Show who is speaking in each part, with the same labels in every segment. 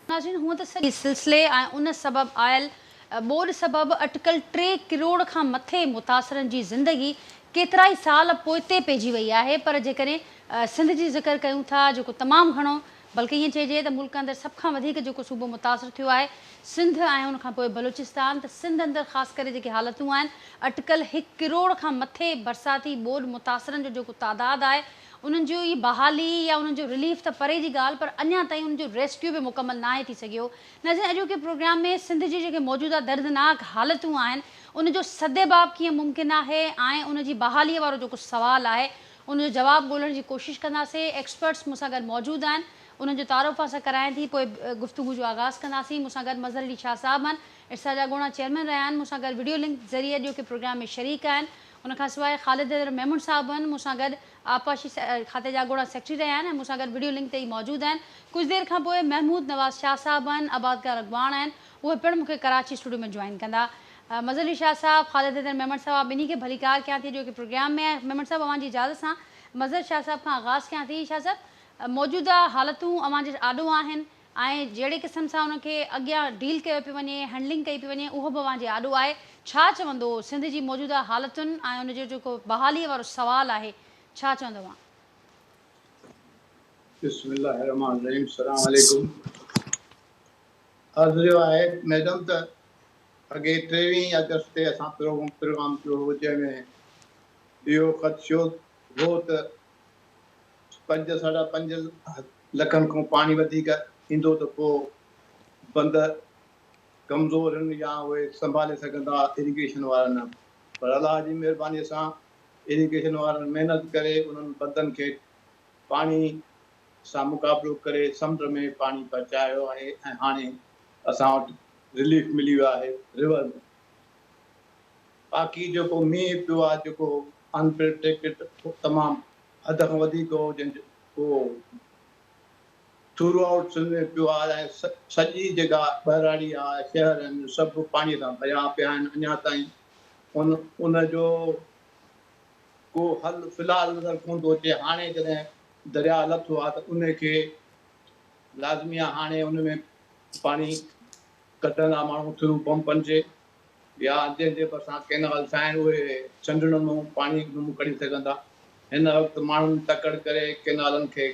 Speaker 1: ناظرين هونء ته سڄي سلسلي ۽ ان سبب آيل ٻوڏ سبب اٽڪل 3 ڪروڙ کان مٿي متاثرن جي زندگي ڪيترائي سال پوئتي پئجي وئي آهي پر جيڪڏهن سنڌ جي ذڪر ڪيون ٿا جيڪو تمام گهڻو بلڪه ائين چئجي ته ملڪ اندر سڀ کان وڌيڪ جيڪو صوبو متاثر ٿيو آهي سنڌ ۽ ان کان پوء بلوچستان ته سنڌ اندر خاص ڪري جيڪي حالتون آهن اٽڪل هڪ ڪروڙ کان مٿي برساتي ٻوڏ متاثرن جو جيڪو تعداد آهي انهن جو ئي بحالي يا انهن جو رليف ته پري جي ڳالهه پر اڃا تائين انهن جو ريسڪيو به مڪمل ناهي ٿي سگهيو. ناظرين اڄوڪي پروگرام ۾ سنڌ جي جيڪي موجوده دردناڪ حالتون آهن ان جو سدباب ڪيئن ممڪن آهي ۽ ان جي بحالي وارو جيڪو سوال آهي ان جو جواب ڳولڻ جي ڪوشش ڪنداسين. ايڪسپرٽس مون سان گڏ موجود آهن انهن جو تعارف اوهان سان ڪرايان ٿي پوء گفتگو جو آغاز ڪنداسين. مون سان گڏ مظهر علي شاهه صاحب آهن ارسا جا اڳوڻا چيئرمين رهيا آهن مون سان گڏ وڊيو لنڪ ذريعي اڄوڪي پروگرام ۾ شريڪ آهن. ان کان سواء خالد حيدر ميمڻ صاحب آهن مون سان گڏ آبپاشي کاتي جا اڳوڻا سيڪريٽري رهيا آهن ۽ مون سان گڏ وڊيو لنڪ تي ئي موجود آهن. ڪجهه دير کان پوء محمود نواز شاهه صاحب آهن، آبادگار اڳواڻ آهن، اهي پڻ مون کي ڪراچي اسٽوڊيو ۾ جوائن ڪندا. مظهر علي شاهه صاحب، خالد حيدر ميمڻ صاحب ٻنهي کي ڀليڪار ڪيان ٿي اڄوڪي پروگرام ۾ ۽ ميمڻ صاحب اوهان جي اجازت سان مظهر شاهه صاحب کان آغاز ڪيان ٿي. شاهه صاحب موجوده حالتون اوهان جي آڏو آهن ۽ جهڙي قسم سان ان کي اڳيان ڊيل ڪيو پيو وڃي، هينڊلنگ ڪئي پئي وڃي اهو به اوهان جي آڏو آهي. ڇا چوندو سنڌ جي موجوده حالتن ۽ ان جو جيڪو بحالي وارو سوال آهي ڇا چوندو اوهان؟
Speaker 2: بسم الله الرحمٰن الرحيم السلام عليڪم عرض اهو آهي ميڊم ته اڳي ٽيويهين آگسٽ تي اسان پروگرام ڪيو هو جنهن ۾ اهو خدشو هو ته پنج ساڍا پنج لکن کان پاڻي وڌيڪ ايندو ته پوء بند ڪمزور آهن يا اهي سنڀالي سگهندا اريگيشن وارا نه پر الله جي مهرباني سان اريگيشن وارن محنت ڪري انهن بندن کي پاڻي سان مقابلو ڪري سمنڊ ۾ پاڻي پهچايو آهي ۽ هاڻي اسان وٽ رليف ملي ويو آهي ريور ۾ باقي جيڪو مينهن پيو آهي جيڪو انپريڊڪٽيڊ تمام حد کان وڌيڪ هو جنهن جو اهو ٿرو آئوٽ سنڌ ۾ پيو آهي ۽ سڄي جيڪا ٻهراڙي آهي شهر آهن سڀ پاڻي سان ڀريا پيا آهن اڃا تائين ان ان جو ڪو حل في الحال نظر ڪونه ٿو اچي هاڻي جڏهن درياء لٿو آهي ته ان کي لازمي آهي هاڻي ان ۾ پاڻي ڪڍندا ماڻهو ٿرو پمپن جي يا جنهن جي ڀرسان ڪئنالز آهن اهي ڇنڊڻ مان پاڻي ان مان ڪڍي سگهن ٿا. هن وقت ماڻهن تڪڙ ڪري ڪئنالن کي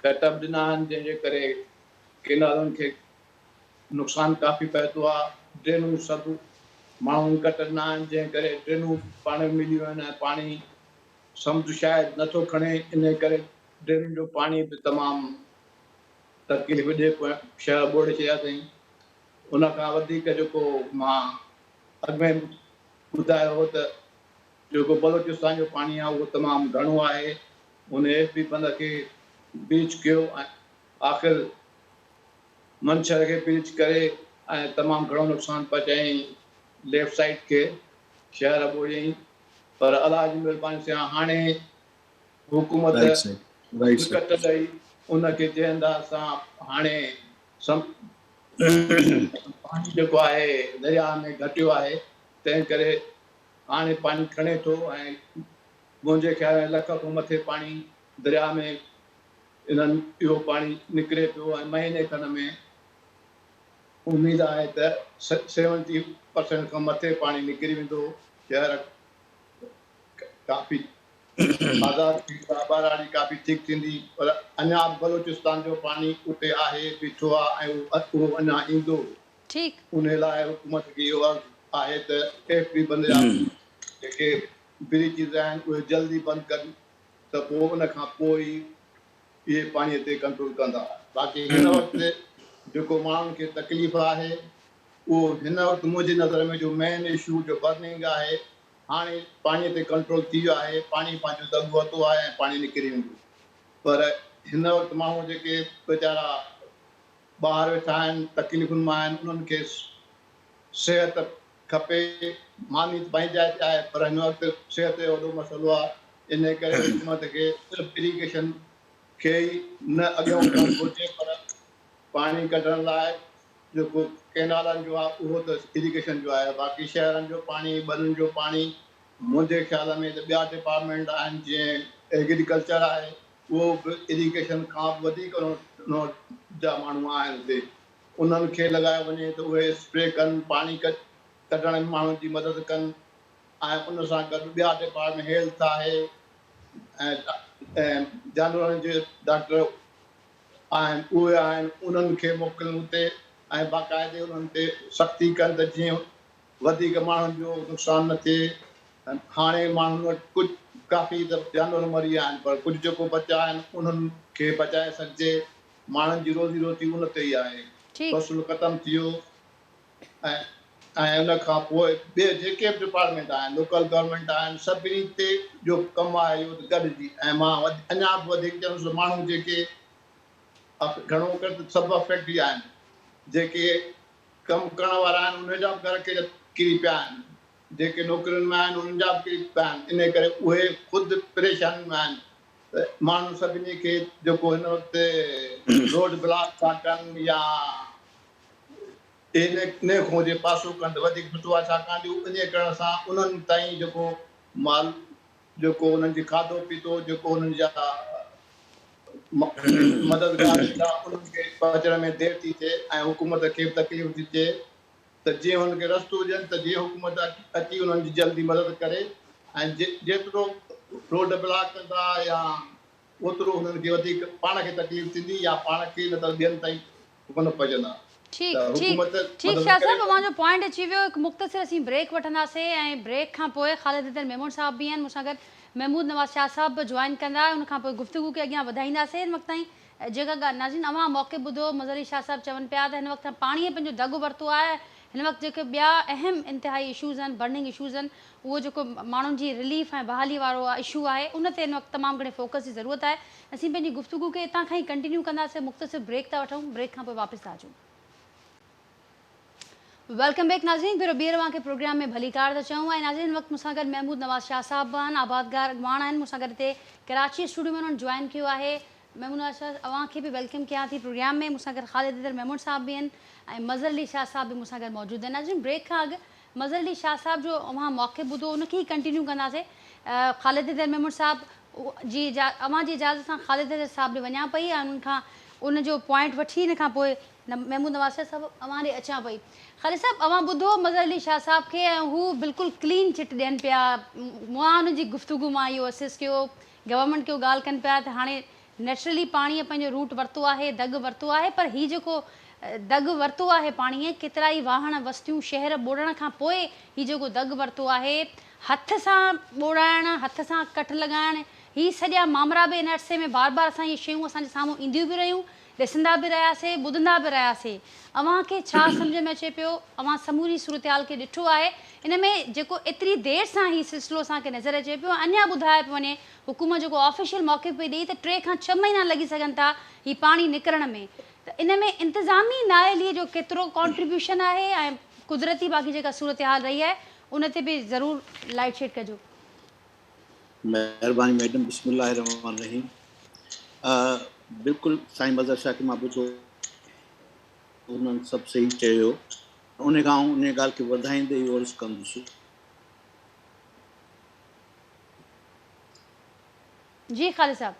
Speaker 2: ڪٽ به ڏنا آهن جنهن جي ڪري ڪئنالن کي نقصان ڪافي پهتو آهي. ڊرينون سڀ ماڻهن ڪٽ ڏنا آهن جنهن ڪري ڊرينون پاڻ ۾ ملي ويون آهن ۽ پاڻي سمنڊ شايد نٿو کڻي انهي ڪري ڊرينن جو پاڻي به تمام تڪليف ڏئي پيو شهر ٻوڙي ڇڏيا اٿئين. ان کان وڌيڪ جيڪو مان اڳ ۾ ٻڌايو هو ته جيڪو بلوچستان جو پاڻي آهي اهو تمام گهڻو آهي ان ايف بي بند کي بريچ ڪيو ۽ آخر منڇر کي بريچ ڪري ۽ تمام گهڻو نقصان پهچايائين ليفٽ سائيڊ کي شهر ٻوڙيائين پر الله جي مهرباني سان هاڻي حڪومت ڪٽ ڏئي ان کي جنهن انداز سان هاڻي پاڻي جيڪو آهي درياهه ۾ گهٽيو آهي تنهن ڪري هاڻي پاڻي کڻي ٿو ۽ منهنجي خيال ۾ لک کان مٿي پاڻي درياهه ۾ انهن اهو پاڻي نڪري پيو ۽ مهيني کن ۾ اميد آهي ته سيونٽي پرسنٽ کان مٿي پاڻي نڪري ويندو شهر ڪافي آزاد ٿي ويندا، ٻهراڙي ڪافي ٺيڪ ٿيندي پر اڃا به بلوچستان جو پاڻي اتي آهي، بيٺو آهي ۽ اهو اڃا ايندو.
Speaker 1: ٺيڪ.
Speaker 2: انهي لاء حڪومت کي اهو عرض آهي ته ايف پي بند جا جيڪي بريچز آهن اهي جلدي بند ڪن ته پوء ان کان پوء ئي اهي پاڻي تي ڪنٽرول ڪندا. باقي هن وقت جيڪو ماڻهن کي تڪليف آهي اهو هن وقت منهنجي نظر ۾ جو مين اشو جو برننگ آهي هاڻي پاڻي تي ڪنٽرول ٿي ويو آهي، پاڻي پنهنجو دڳ ورتو آهي ۽ پاڻي نڪري ويندو پر هن وقت ماڻهو جيڪي ويچارا ٻاهر ويٺا آهن، تڪليفن مان آهن، انهن کي صحت کپي، ماني ته پنهنجي جاء تي آهي پر هن وقت صحت جو وڏو مسئلو آهي، انهي ڪري حڪومت کي صرف اريگيشن کي ئي نه اڳيان ڪرڻ گهرجي پر پاڻي ڪڍڻ لاء جيڪو ڪئنالن جو آهي اهو ته اريگيشن جو آهي باقي شهرن جو پاڻي ٻنين جو پاڻي منهنجي خيال ۾ ته ٻيا ڊپارٽمينٽ آهن جيئن ايگريڪلچر آهي اهو به اريگيشن کان به وڌيڪ ان جا ماڻهو آهن اتي انهن کي لڳايو وڃي ته اهي اسپري ڪن، پاڻي ڪڍڻ ۾ ماڻهن جي مدد ڪن ۽ ان سان گڏ ٻيا ڊپارٽمينٽ هيلٿ آهي ۽ جانورن جي ڊاڪٽر آهن اهي آهن انهن کي موڪلن اتي ۽ باقاعدي انهن تي سختي ڪن ته جيئن وڌيڪ ماڻهن جو نقصان نه ٿئي. هاڻي ماڻهن وٽ ڪجهه ڪافي ته جانور مري ويا آهن پر ڪجهه جيڪو بچا آهن انهن کي بچائي سگهجي. ماڻهن جي روزي روٽي ان تي ئي آهي. فصل ختم ٿي ويو ۽ ۽ ان کان پوء ٻئي جيڪي به ڊپارٽمينٽ آهن لوڪل گورنمينٽ آهن سڀني تي جو ڪم آهي اهو ته گڏجي ۽ مان اڃا به وڌيڪ چوندس ته ماڻهو جيڪي گهڻو ڪري ته سڀ افيڪٽ ئي آهن جيڪي ڪم ڪرڻ وارا آهن انهن جا به گهر ڪري پيا آهن جيڪي نوڪرين ۾ آهن انهن جا به ڪري پيا آهن انهي ڪري اهي خود پريشانين ۾ آهن ته ماڻهن سڀني کي جيڪو هن وقت روڊ بلاڪ ٿا ڪن يا انهي کان جي پاسو ڪن ته وڌيڪ سٺو آهي ڇاڪاڻ جو انهي ڪرڻ سان انهن تائين جيڪو مال جيڪو انهن جي کاڌو پيتو جيڪو انهن جا مددگار ٿيندا انهن کي پهچڻ ۾ دير ٿي ٿئي ۽ حڪومت کي به تڪليف ٿي ٿئي ته جيئن انهن کي رستو ڏين ته جيئن حڪومت اچي انهن جي جلدي مدد ڪري ۽ جيترو روڊ بلاڪ ڪندا يا اوترو انهن کي وڌيڪ پاڻ کي تڪليف ٿيندي يا پاڻ کي نه ته ٻين تائين ڪونه پهچندا
Speaker 1: ٺيڪ
Speaker 2: ته
Speaker 1: ٺيڪ
Speaker 2: حڪومت
Speaker 1: ٺيڪ
Speaker 2: مدد
Speaker 1: شاهه
Speaker 2: ڪري
Speaker 1: صاحب اوهان جو پوائنٽ اچي ويو هڪ مختصر اسين بريڪ وٺنداسين ۽ بريڪ کان پوء خالد حيدر ميمڻ صاحب به آهن مون سان گڏ محمود نواز شاهه صاحب به جوائن ڪندا ان کان پوء گفتگو کي اڳيان وڌائينداسين هن وقت تائين جيڪا ڳالهه ناظرين اوهان موقف ٻڌو مظهر علي شاهه صاحب چون پيا ته هن وقت پاڻيء پنهنجو دڳ ورتو آهي هن وقت جيڪي ٻيا اهم انتهائي اشوز آهن برننگ اشوز آهن اهو جيڪو ماڻهن جي رليف ۽ بحالي وارو اشو آهي ان تي هن وقت تمام گهڻي فوڪس جي ضرورت آهي اسين پنهنجي گفتگو کي اتان کان ئي ڪنٽينيو ڪنداسين مختصر بريڪ ٿا وٺون بريڪ کان پوء واپس ٿا اچون. Welcome back ناظرين ڀيرو ٻيهر اوهان کي پروگرام ۾ ڀليڪار ٿا چئون ۽ ناظرين هن وقت مون سان گڏ محمود نواز شاهه صاحب به آهن آبادگار اڳواڻ آهن مون سان گڏ هتي ڪراچي اسٽوڊيو ۾ انهن جوائن ڪيو آهي محمود نواز شاهه اوهان کي به welcome ڪيان ٿي پروگرام ۾ مون سان گڏ خالد حيدر ميمڻ صاحب به آهن ۽ مظهر علي شاهه صاحب به مون سان گڏ موجود آهن ناظرين بريڪ کان اڳ مظهر علي شاهه صاحب جو اوهان موقف ٻڌو ان کي ئي ڪنٽينيو ڪنداسين خالد حيدر ميمڻ صاحب جي اوهان جي اجازت سان خالد حيدر صاحب ڏي وڃان پئي ۽ انهن کان ان جو پوائنٽ وٺي ان کان پوء محمود نواز شاهه صاحب اوهان ڏي اچان پئي خالد صاحب اوهان ٻڌو مظهر علي شاهه صاحب کي ۽ هو بلڪل ڪلين چٽ ڏين پيا مان انهن جي گفتگو مان اهو اسيس ڪيو گورنمينٽ کي اهو ڳالهه ڪن پيا ته هاڻي نيچرلي پاڻيء پنهنجو روٽ ورتو آهي، دڳ ورتو آهي پر هي جيڪو دڳ ورتو آهي پاڻيء، ڪيترائي واهڻ، وستيون، شهر ٻوڙڻ کان پوء هي جيڪو دڳ ورتو آهي، هٿ سان ٻوڙائڻ، هٿ سان ڪٽ لڳائڻ، هي سڄا مامرا به ان عرصي ۾ بار بار اسان اهي شيون اسان جي سامهون اينديون به رهيون، ڏسندا به رهياسي، ٻڌندا به رهياسي. اوهان کي ڇا سمجهه ۾ اچي پيو؟ اوهان سموري صورتحال کي ڏٺو آهي، ان ۾ جيڪو ايتري دير سان هي سلسلو اسان کي نظر اچي پيو ۽ اڃا ٻڌايو پيو وڃي حڪومت جيڪو آفيشل موقف پئي ڏئي ته ٽي کان ڇهه مهينا لڳي سگهن ٿا هي پاڻي نڪرڻ ۾ ته ان ۾ انتظامي نااهلي جو ڪيترو ڪانٽريبيوشن آهي ۽ قدرتي باقي جيڪا صورتحال رهي آهي ان تي به ضرور لائيٽ شيڊ ڪجو.
Speaker 3: مهرباني ميڊم بسم الله الرحمن الرحيم بلڪل سائين مظهر شاهه کي مان ٻڌو انهن سڀ صحيح چيو ان کان آئون ان ڳالهه کي وڌائيندي اهو عرض ڪندس.
Speaker 1: جي خالد صاحب.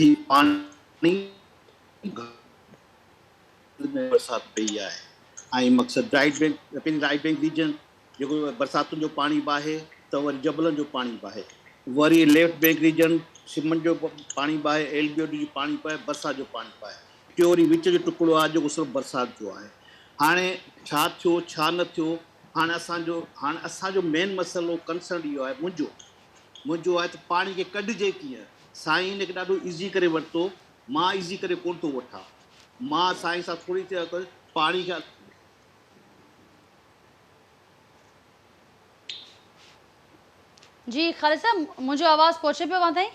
Speaker 3: هي پاڻي گهٽ ۾ برسات پئي آهي ۽ مقصد رائيٽ بينڪ پنهنجي رائيٽ بينڪ ريجن جيڪو برساتن جو پاڻي به آهي ته وري جبلن جو پاڻي به آهي وري ليفٽ بينڪ ريجن سمن جو پاڻي به آهي ايل بي او ڊي جو پاڻي به آهي برسات جو پاڻي به آهي ٽيو وري وچ جو ٽڪڙو آهي جيڪو صرف برسات جو آهي هاڻي ڇا ٿيو ڇا نه ٿيو هاڻ اسان جو هاڻ اسان جو مين مسئلو ڪنسرن اهو آهي منهنجو منهنجو آهي ته پاڻي کي ڪڍجي ڪيئن سائين ان کي ڏاڍو ايزي ڪري ورتو مان ايزي ڪري ڪونه ٿو وٺان مان سائين سان ٿوري ٿي پاڻي کي
Speaker 1: جي خالد صاحب منهنجو آواز پهچي پيو اوهان تائين؟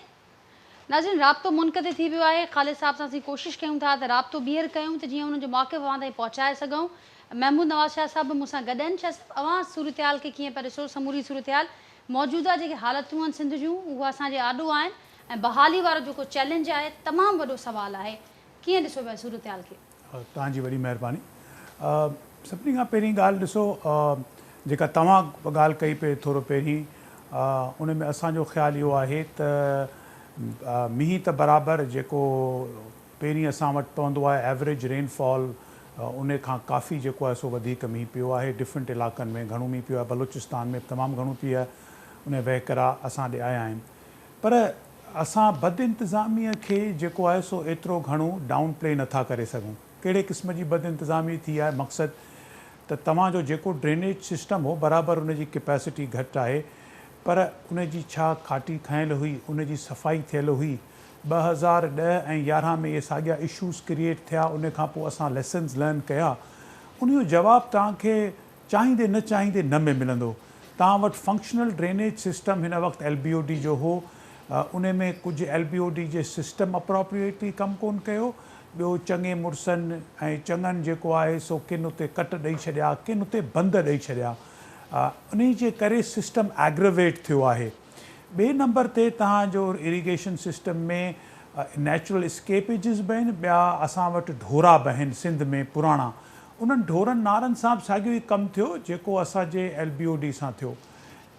Speaker 1: ناظرين رابطو منقطع ٿي ويو آهي خالد صاحب سان اسين ڪوشش ڪيون ٿا ته رابطو ٻيهر ڪيون ته جيئن انهن جو موقف اوهان تائين پهچائي سگهون محمود نواز شاهه صاحب به مون سان گڏ آهن شاهه صاحب اوهان صورتحال کي ڪيئن پيا ڏسو سموري صورتحال موجوده جيڪي حالتون آهن سنڌ جون اهي اسان جي آڏو آهن ۽ بحالي وارو جيڪو چئلينج آهي تمام وڏو سوال آهي ڪيئن ڏسو پيا صورتحال کي.
Speaker 4: توهان جي وڏي مهرباني. سڀني کان پهرين ڳالهه ڏسو جيڪا توهان ڳالهه ڪئي پئي ٿورو پهرين ان ۾ اسان جو خيال اهو آهي ته مينهن ته برابر جيڪو پهرين اسان وٽ پوندو آهي ايوريج رين فال ان کان ڪافي جيڪو آهي سو وڌيڪ مينهن پيو آهي. ڊفرنٽ علائقن ۾ گهڻو مينهن پيو آهي، بلوچستان ۾ تمام گهڻو پيو آهي، ان وهڪرا اسان ڏي آيا آهن. پر اسان بد انتظاميء کي جيڪو آهي سو ايترو گهڻو ڊائون پلي نٿا ڪري سگهون. ڪهڙي قسم جي بد انتظامي ٿي آهي؟ مقصد ته توهان جو جيڪو ڊرينيج سسٽم هو برابر ان جي ڪيپيسٽي گهٽ آهي پر ان جي ڇا کاٽي کنيل هئي، ان جي صفائي ٿيل هئي. 2010 ۽ 11 ۾ اهي ساڳيا اشوز ڪريئيٽ ٿيا، ان کان پوء اسان ليسنز لرن ڪيا. ان جو جواب توهان کي چاهيندي نه چاهيندي نه ۾ ملندو. توهان وٽ فنڪشنل ڊرينيج سسٽم هن وقت ايل بي او ڊي جو هو، ان ۾ ڪجهه ايل بي او ڊي جي سسٽم اپراپريٽلي ڪم ڪونه ڪيو، ٻيو چڱي مڙسن ۽ چڱن جيڪو آهي سو ڪن اتي ڪٽ ڏئي ڇڏيا، ڪن اتي بند ڏئي ڇڏيا، انهي جي ڪري سسٽم ايگريويٽ ٿيو آهي. ٻئي نمبر تي توهان جو اريگيشن سسٽم ۾ نيچرل اسڪيپيجز به آهن، ٻيا اسان وٽ ڍورا به آهن سنڌ ۾ پراڻا، انهن ڍورن نارن سان به ساڳيو ئي ڪم ٿيو جيڪو اسان جي ايل بي او ڊي سان ٿيو.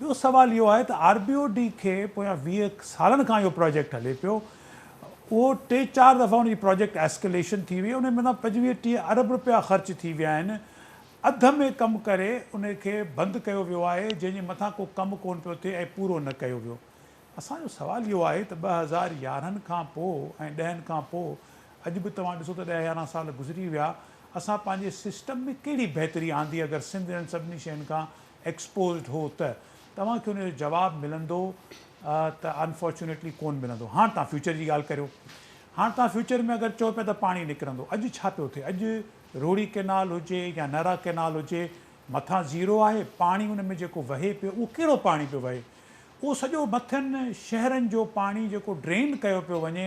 Speaker 4: ٻيو سوال اهو آهي ته آر بي او ڊي کي پويان 20 سالن کان اهو پراجيڪٽ هلي پيو، اهو ٽي چار دفعا ان جي پراجيڪٽ ايسڪليشن ٿي وئي، ان ۾ مٿان 25 30 ارب رپيا خرچ ٿي ويا آهن، اڌ ۾ ڪم ڪري ان کي بند ڪيو ويو آهي جنهن جي مٿان ڪو ڪم ڪونه پيو ٿئي ۽ پورو نه ڪيو ويو. اسان جو سوال اهو آهي ته 2011 کان پوء ۽ ڏهن کان پوء اڄ به توهان ڏسو ته 10 11 سال گذري ويا اسان پنهنجي سسٽم ۾ ڪهڙي بهتري آندي اگر سنڌ انهن سڀني شين کان ايڪسپوزڊ هو ته توهان کي ان جو جواب ملندو ته انفارچونيٽلي ڪونه ملندو. هاڻ توهان فيوچر جي ڳالهه ڪريو. هاڻ توهان فيوچر ۾ اگر چئو پيا ته پاڻي نڪرندو اڄ ڇا پيو ٿئي؟ اڄ روهڙي ڪئنال هجي يا نارا ڪئنال هجي مٿان زيرو آهي پاڻي ان ۾ جيڪو وهي پيو اهو ڪهڙو پاڻي پيو وهي؟ اهو سڄو مٿين شهرن جو پاڻي جيڪو ڊرين ڪيو پيو وڃي،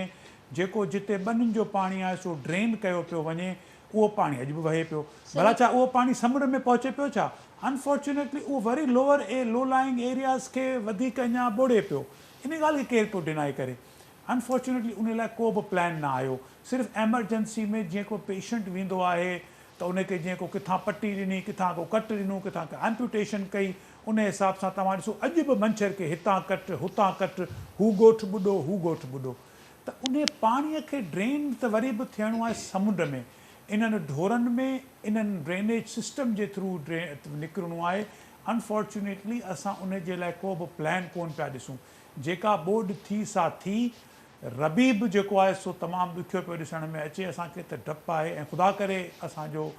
Speaker 4: جيڪو جتي ٻنين جو پاڻي آهي سو ڊرين ڪيو پيو وڃي، اهو پاڻي اڄ به وهي پيو. ڀلا ڇا اهو پاڻي سمنڊ ۾ پهچي پيو ڇا؟ انفارچونيٽلي اهو وري لوئر ۽ لو لائنگ ايرياز کي وڌيڪ اڃا ٻوڙي پيو. ان ڳالهه کي ڪير پيو ڊينائي ڪري؟ انفارچونيٽلي ان لاء ڪو به پلان نه آيو. صرف ايمرجنسي ۾ جيئن ڪو پيشنٽ ويندو آهي ته ان کي جيئن ڪو ڪٿان پٽي ڏني، ڪٿان ڪو ڪٽ ڏنو، ڪٿان ڪا ايمپيوٽيشن ڪئي، ان حساب سان توهان ڏسو اڄ به منڇر کي هتان ڪٽ، هتان ڪٽ، هو ڳوٺ ٻڏو، هو ڳوٺ ٻڏو. ته انهي پاڻيء کي ڊرين ته وري به ٿيڻو آهي سمنڊ ۾، انهن ڍورن ۾، انهن ڊرينيج سسٽم جي ٿرو نڪرڻو آهي. انفارچونيٽلي اسان ان جي لاء ڪو به پلان ڪونه پيا ڏسون. جيڪا ٻوڏ ٿي سا ٿي. ربيع به جيڪو آهي سو تمام ڏکيو پيو ڏسڻ ۾ اچي. اسان کي ته ڊپ آهي ۽ خدا ڪري اسان جو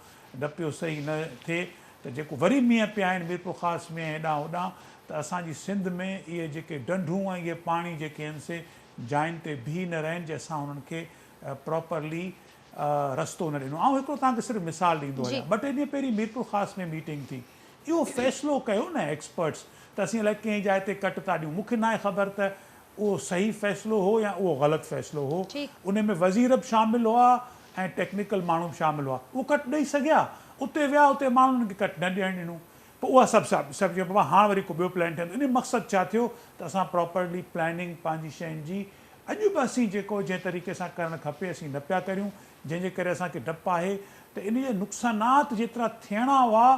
Speaker 4: ڊپ اهو صحيح نه ٿئي ته جيڪو وري مينهن پيا آهن ميرپورخاص ۾ ۽ هيڏانهن هوڏانهن ته اسان جي سنڌ ۾ اهي جيڪي ڍنڍون ۽ اهي پاڻي جيڪي آهن سي جاين تي بيهي نه رهن جي اسان انهن کي پراپرلي رستو نه ڏنو. آئون هڪڙو توهان کي صرف مثال ڏيندو هلان. ٻه ٽي ڏينهن پهرين ميرپورخاص ۾ ميٽنگ ٿي. اهو فيصلو ڪيو نه ايڪسپرٽس ته اسين الائي ڪنهن جاء تي ڪٽ ٿا ڏيون. مون کي ناهي خبر ته اهو صحيح فيصلو هو يا اهو غلط فيصلو هو. ان ۾ وزير به شامل هئا ۽ ٽيڪنيڪل ماڻهو به شامل هئا. اهو ڪٽ ڏئي سگهيا؟ اتي ويا اتي ماڻهن انهن کي ڪٽ نه ڏيڻ ڏنو. پوء اها سڀ سڀ چيو بابا هاڻ وري ڪو ٻيو پلان ٺهندو. ان جو مقصد ڇا ٿيو ته اسان پراپرلي پلاننگ پنهنجي شين جي اڄ به اسين جيڪو جنهن طريقي سان ڪرڻ کپي اسين نه پيا ڪريون. جنهن جي ڪري اسان کي ڊپ آهي ته ان جا نقصانات جيترا ٿيڻا هئا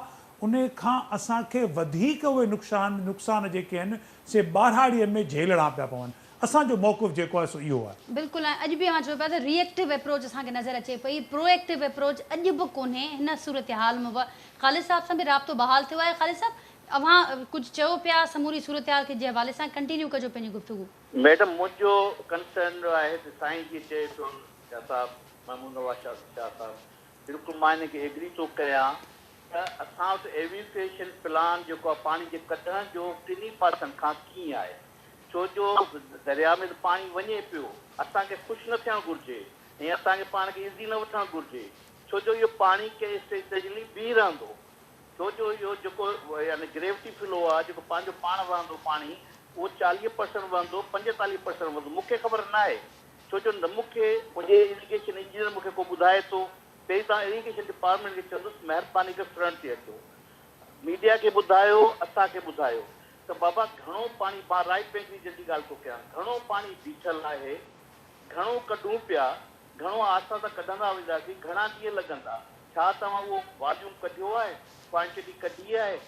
Speaker 4: ان کان اسان کي وڌيڪ اهي نقصان نقصان جيڪي آهن سي ٻهراڙيء ۾ جهيلڻا پيا پون. اسان جو موقف جيڪو آهي سو اهو آهي.
Speaker 1: بلڪل ۽ اڄ به اوهان چئو پيا ته ري ايڪٽو اپروچ اسان کي نظر اچي پئي پرو ايڪٽو اپروچ اڄ به ڪونهي هن صورتحال ۾ به خالد صاحب سان به رابطو بحال ٿيو آهي خالد صاحب اوهان ڪجهه چئو پيا سموري صورتحال کي جي حوالي سان ڪنٽينيو ڪجو پنهنجي گفتگو.
Speaker 3: ميڊم منهنجو ڪنسرن آهي ته سائين جيئن چئي پيو شاهه صاحب محمود نواز شاهه صاحب بلڪل مان ان کي ايگري ٿو ڪريان ته اسان وٽ ايويڪوئيشن پلان جيڪو آهي پاڻي جي ڪڍڻ جو ٽنهي پاسن کان ڪيئن آهي ڇو جو درياء ۾ ته پاڻي وڃي پيو اسان کي خوش نه ٿيڻ گهرجي ۽ اسان کي پاڻ کي ايزي نه وٺڻ گهرجي ڇو جو اهو پاڻي ڪنهن اسٽيج تي اچي بيهي رهندو ڇو جو اهو جيڪو يعني گريوٽي فلو آهي جيڪو پنهنجو پاڻ وهندو پاڻي اهو 40 پرسنٽ وهندو 45 پرسنٽ وهندو مون کي خبر ناهي ڇو جو نه مون کي منهنجي اريگيشن انجنيئر مون کي ڪو ٻڌائي ٿو. پهرين توهان اريگيشن ڊپارٽمينٽ کي چوندس مهرباني ڪري فرنٽ تي اچو ميڊيا کي ٻڌايو اسان کي ٻڌايو ته بابا گهڻو پاڻي مان رائيٽ بينڪ ريجن جي ڳالهه ٿو ڪيان گهڻو پاڻي بيٺل آهي گهڻو ڪڍون پيا گهڻو آهسته آهسته ڪڍندا وينداسين گهڻا ڏينهن لڳندا ڇا توهان اهو واليوم ڪڍيو آهي ڪوانٽٽي ڪڍي آهي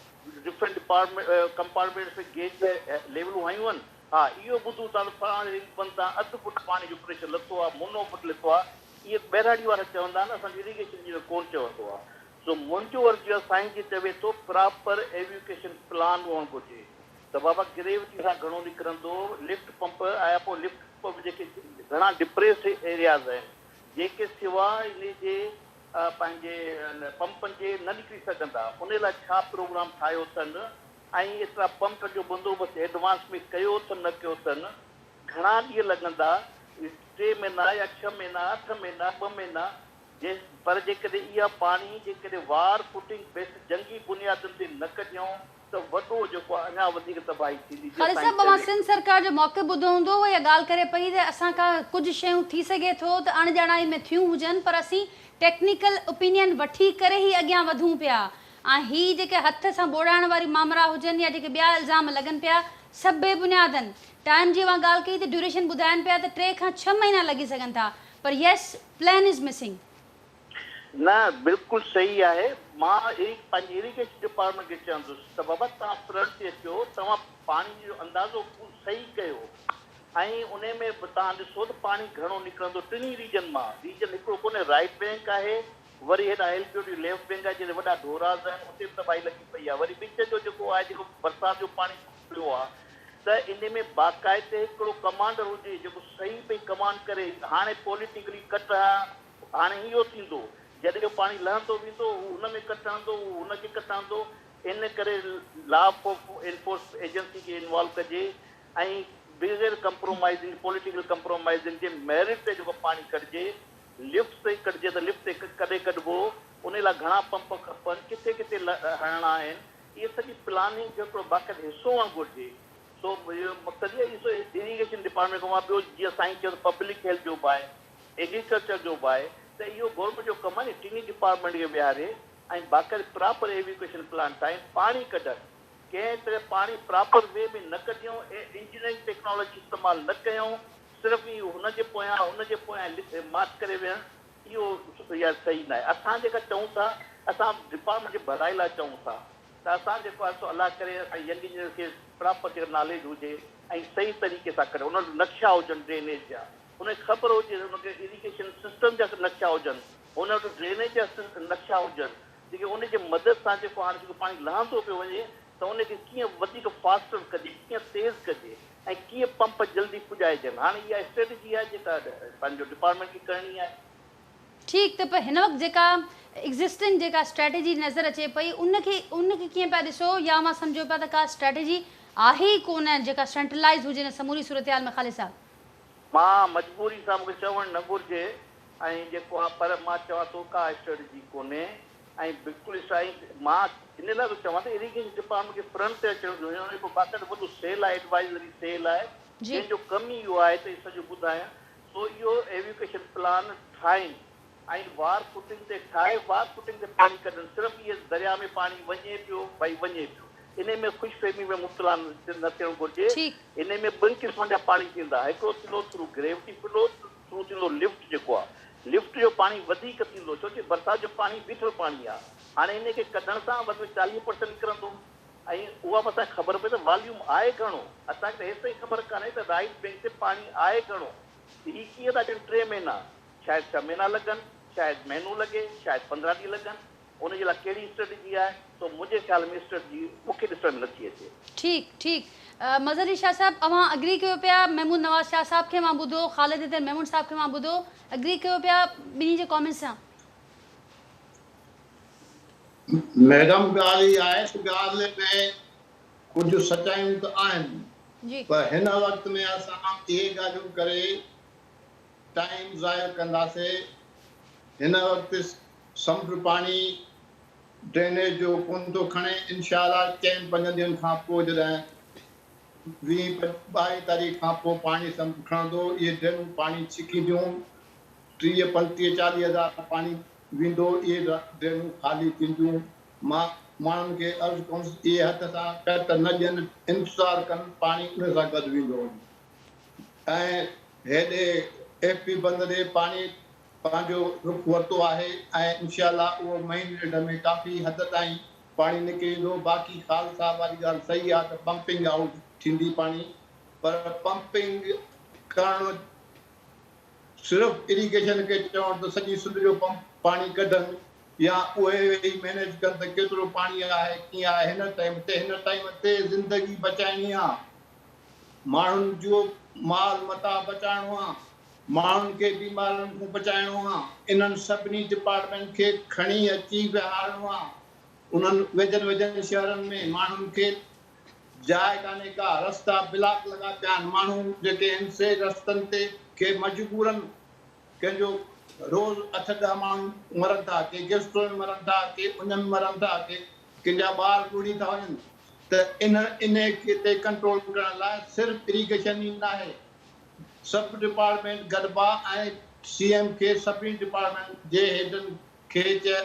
Speaker 3: ڊفرنٽ ڊپارٽمينٽ ڪمپارٽمينٽس ۾ گيج ليولون هنيون آهن ها اهو ٻڌون ٿا ته فلاڻي رنگ بند تان اڌ فٽ پاڻي جو پريشر لٿو آهي منو فٽ لٿو آهي. اهي ٻهراڙي وارا چوندا آهن، اسان جو اريگيشن انجنيئر ڪونه چوندو آهي. سو منهنجو عرض اهو آهي سائين جي چوي ٿو پراپر ايويڪيشن پلان هئڻ گهرجي ته بابا گريوٽي سان گهڻو نڪرندو، لفٽ پمپ آيا پوء لفٽ پمپ جيڪي گهڻا ڊپريسڊ ايرياز آهن جيڪي سوا انهي جي پنهنجي پمپن جي نه نڪري سگهندا انهي لاء ڇا پروگرام ٺاهيو اٿن ۽ ايترا پمپ جو بندوبست ايڊوانس ۾ ڪيو اٿن نه ڪيو اٿن گهڻا ڏينهن لڳندا 3 مهينا يا 6 مهينا 8 مهينا 2 مهينا جي پر جيڪڏهن اها پاڻي جيڪڏهن وار فوٽنگ بيس جنگي بنيادن تي نه ڪڍيون ته وڏو جيڪو آهي اڃا وڌيڪ تباهي ٿيندي جيئن
Speaker 1: خالد
Speaker 3: سائين
Speaker 1: صاحب اوهان
Speaker 3: چوي.
Speaker 1: سنڌ سرڪار جو موقف ٻڌو هوندو اها اها ڳالهه ڪري پئي ته اسان کان ڪجهه شيون ٿي سگهي ٿو ته اڻڄاڻائي ۾ ٿيون هجن پر اسين ٽيڪنيڪل اپينين وٺي ڪري ئي اڳيان وڌون پيا ۽ هي جيڪي هٿ سان ٻوڙائڻ واري مامرا هجن يا جيڪي ٻيا الزام لڳن پيا سڀ بي بنياد آهن. ٽائيم جي اوهان ڳالهه ڪئي ته ڊيوريشن ٻڌائن پيا ته 3 کان 6 مهينا لڳي سگهن ٿا پر يس پلان از مسنگ.
Speaker 3: نه بلڪل صحيح آهي مان پنهنجي اريگيشن ڊپارٽمينٽ کي چوندس ته بابا توهان فرنٽ تي اچو توهان پاڻي جو اندازو صحيح ڪيو ۽ انهي ۾ به توهان ڏسو ته پاڻي گهڻو نڪرندو ٽنهي ريجن مان ريجن هڪڙو ڪونهي رائيٽ بينڪ آهي وري هيڏانهن L B O D left bank آهي جتي وڏا ڍوراز آهن اتي به تباهي لڳي پئي آهي وري وچ جو جيڪو آهي جيڪو برسات جو پاڻي پيو آهي ته انهي ۾ باقاعدي هڪڙو ڪمانڊر هجي جيڪو صحيح پئي ڪمانڊ ڪري هاڻي پوليٽيڪلي ڪٽ هاڻي اهو ٿيندو، جڏهن اهو پاڻي لهندو ويندو، هو هن ۾ ڪٽ هڻندو، هو هن کي ڪٽ هڻندو، ان ڪري لا انفورس ايجنسي کي انوالو ڪجي ۽ بغير ڪمپرومائزنگ، پوليٽيڪل ڪمپرومائزنگ جي ميرٽ تي جيڪو پاڻي ڪڍجي، لفٽ تي ڪڍجي ته لفٽ تي ڪڏهن ڪڍبو، ان لاء گهڻا پمپ کپن، ڪٿي ڪٿي هڻڻا آهن، اهي سڄي پلاننگ جو هڪڙو باقاعده حصو هئڻ گهرجي. سو اهو مقصد اهو آهي اريگيشن ڊپارٽمينٽ کان ٻيو جيئن سائين چيو ته پبلڪ هيلٿ جو به آهي، ايگريڪلچر جو به آهي ته اهو گورنمينٽ جو ڪم آهي نه ٽنهي ڊپارٽمينٽ کي ويهاري ۽ باقاعدي پراپر ايويڪوئيشن پلان ٺاهين پاڻي ڪڍن ڪنهن طرح پاڻي پراپر وي ۾ نه ڪڍيون انجنيئرنگ ٽيڪنالاجي استعمال نه ڪيون صرف اهو هن جي پويان هن جي پويان ماٺ ڪري ويهڻ اهو يار صحيح ناهي اسان جيڪا چئون ٿا اسان ڊپارٽمينٽ جي ڀلائي لاء چئون ٿا ته اسان جيڪو آهي سو الله ڪري اسان ينگ انجنيئر کي پراپر جيڪا ناليج هجي ۽ صحيح طريقي سان ڪڍي ان وٽ نقشا هجن ڊرينيج جا ان کي خبر هجي ته ان کي اريگيشن سسٽم جا نقشا هجن، ان وٽ ڊرينيج جا نقشا هجن، جيڪي ان جي مدد سان جيڪو هاڻي جيڪو پاڻي لهندو پيو وڃي ته ان کي ڪيئن وڌيڪ فاسٽر ڪجي، ڪيئن تيز ڪجي ۽ ڪيئن پمپ جلدي پڄائجن. هاڻي اها اسٽريٽجي آهي جيڪا پنهنجو ڊپارٽمينٽ کي ڪرڻي آهي.
Speaker 1: ٺيڪ ته پر هن وقت جيڪا ايگزسٽنگ جيڪا اسٽريٽجي نظر اچي پئي ان کي ان کي ڪيئن پيا ڏسو يا اوهان سمجهو پيا ته ڪا اسٽريٽجي آهي ئي ڪونه جيڪا سينٽرلائيز هجي ان سموري صورتحال ۾ خالد صاحب.
Speaker 3: مان مجبوري سان مونکي چوڻ نه گهرجي ۽ جيڪو آ پر مان چوان ٿو ڪا اسٽريٽجي ڪونهي ۽ بلڪل سائين مان ان لاء ٿو چوان ته اريگيشن ڊپارٽمينٽ کي فرنٽ تي اچڻ گهرجي ان جو باقاعده وڏو سيل آهي ايڊوائزري سيل آهي جنهن جو ڪم ئي اهو آهي ته اهي سڄو ٻڌائين سو اهو ايويڪيشن پلان ٺاهين ۽ وار فوٽنگ تي ٺاهي وار فوٽنگ تي پاڻي ڪڍن صرف اهي درياء ۾ پاڻي وڃي پيو ڀائي وڃي پيو انهي ۾ خوش فهمي ۾ مبتلا نه ٿيڻ گهرجي انهي ۾ ٻن قسمن جا پاڻي ٿيندا هڪڙو ٿيندو ٿرو گريوٽي فلو ٿرو ٿيندو لفٽ جيڪو آ لفٽ جو پاڻي وڌيڪ ٿيندو ڇو جو برسات جو پاڻي بيٺل پاڻي آ هاڻي انهي کي ڪڍڻ سان وڌ ۾ 40% نڪرندو ۽ اها به اسان کي خبر پئي ته واليوم آهي گهڻو اسان کي ته هيستائين خبر ڪانهي ته رائيٽ بينڪ تي پاڻي آهي گهڻو هي ڪيئن ٿا اچن 3 مهينا شايد 6 مهينا لڳن، شايد مهينو لڳي، شايد 15 ڏينهن لڳن، ان جي لاء ڪهڙي اسٽريٽجي آهي، سو منهنجي خيال ۾ اسٽريٽجي مون کي ڏسڻ ۾ نٿي اچي.
Speaker 1: ٺيڪ ٺيڪ مظهر علي شاهه صاحب اوهان اگري ڪيو پيا محمود نواز شاهه صاحب کي مان ٻڌو خالد حيدر ميمڻ صاحب کي مان ٻڌو اگري ڪيو پيا ٻنهي جي ڪامينٽس سان.
Speaker 2: ميڊم ڳالهه اها آهي ته ڳالهه ۾ ڪجهه سچايون ته آهن پر هن وقت ۾ اسان اهي ڳالهيون ڪري ٽائيم ضايع ڪنداسي هن وقت سمنڊ پاڻي ڊرينيج جو ڪونه ٿو کڻي انشاء الله چئن پنجن ڏينهن کان پوء جڏهن 20 22 تاريخ کان پوء پاڻي سمنڊ کڻندو اهي ڊرينون پاڻي ڇڪينديون 30 35 40 هزار پاڻي ويندو اهي ڊرينون خالي ٿينديون مان ماڻهن کي عرض ڪندس اهي هٿ سان ڪٽ نه ڏين انتظار ڪن پاڻي ان سان گڏ ويندو وڃي ۽ هيڏي ايف پي بند ڏي پاڻي پنهنجو رخ ورتو آهي ۽ انشاء الله اهو مهيني ڏيڍ ۾ ڪافي حد تائين پاڻي نڪري ايندو باقي خالد صاحب واري ڳالهه صحيح آهي ته پمپنگ آئوٽ ٿيندي پاڻي پر پمپنگ ڪرڻ صرف اريگيشن کي چوڻ ته سڄي سنڌ جو پمپ پاڻي ڪڍن يا اهي ويهي مينيج ڪن ته ڪيترو پاڻي آهي ڪيئن آهي هن ٽائيم تي هن ٽائيم تي زندگي بچائڻي آ ماڻهن جو مال متاع بچائڻو آ ماڻهن کي بيمارين کان بچائڻو آ انهن سڀني ڊپارٽمينٽ کي کڻي اچي ويهارڻو آ انهن ويجهن ويجهن شهرن ۾ ماڻهن کي جاء ڪانهي ڪا، رستا بلاڪ لڳا پيا آهن، ماڻهو جيڪي آهن سي رستن تي ڪي مجبورن ڪنهن جو روز اٺ ڏهه ماڻهو مرن ٿا، ڪي گيسٽرو ۾ مرن ٿا، ڪي اڃ ۾ مرن ٿا، ڪي ڪن جا ٻار ٻڏي ٿا وڃن ته ان انهي تي ڪنٽرول ڪرڻ لاء صرف اريگيشن ئي ناهي سڀ ڊپارٽمينٽ گڏبا ۽ سي ايم کي سڀني ڊپارٽمينٽ جي هيڊن کي چئي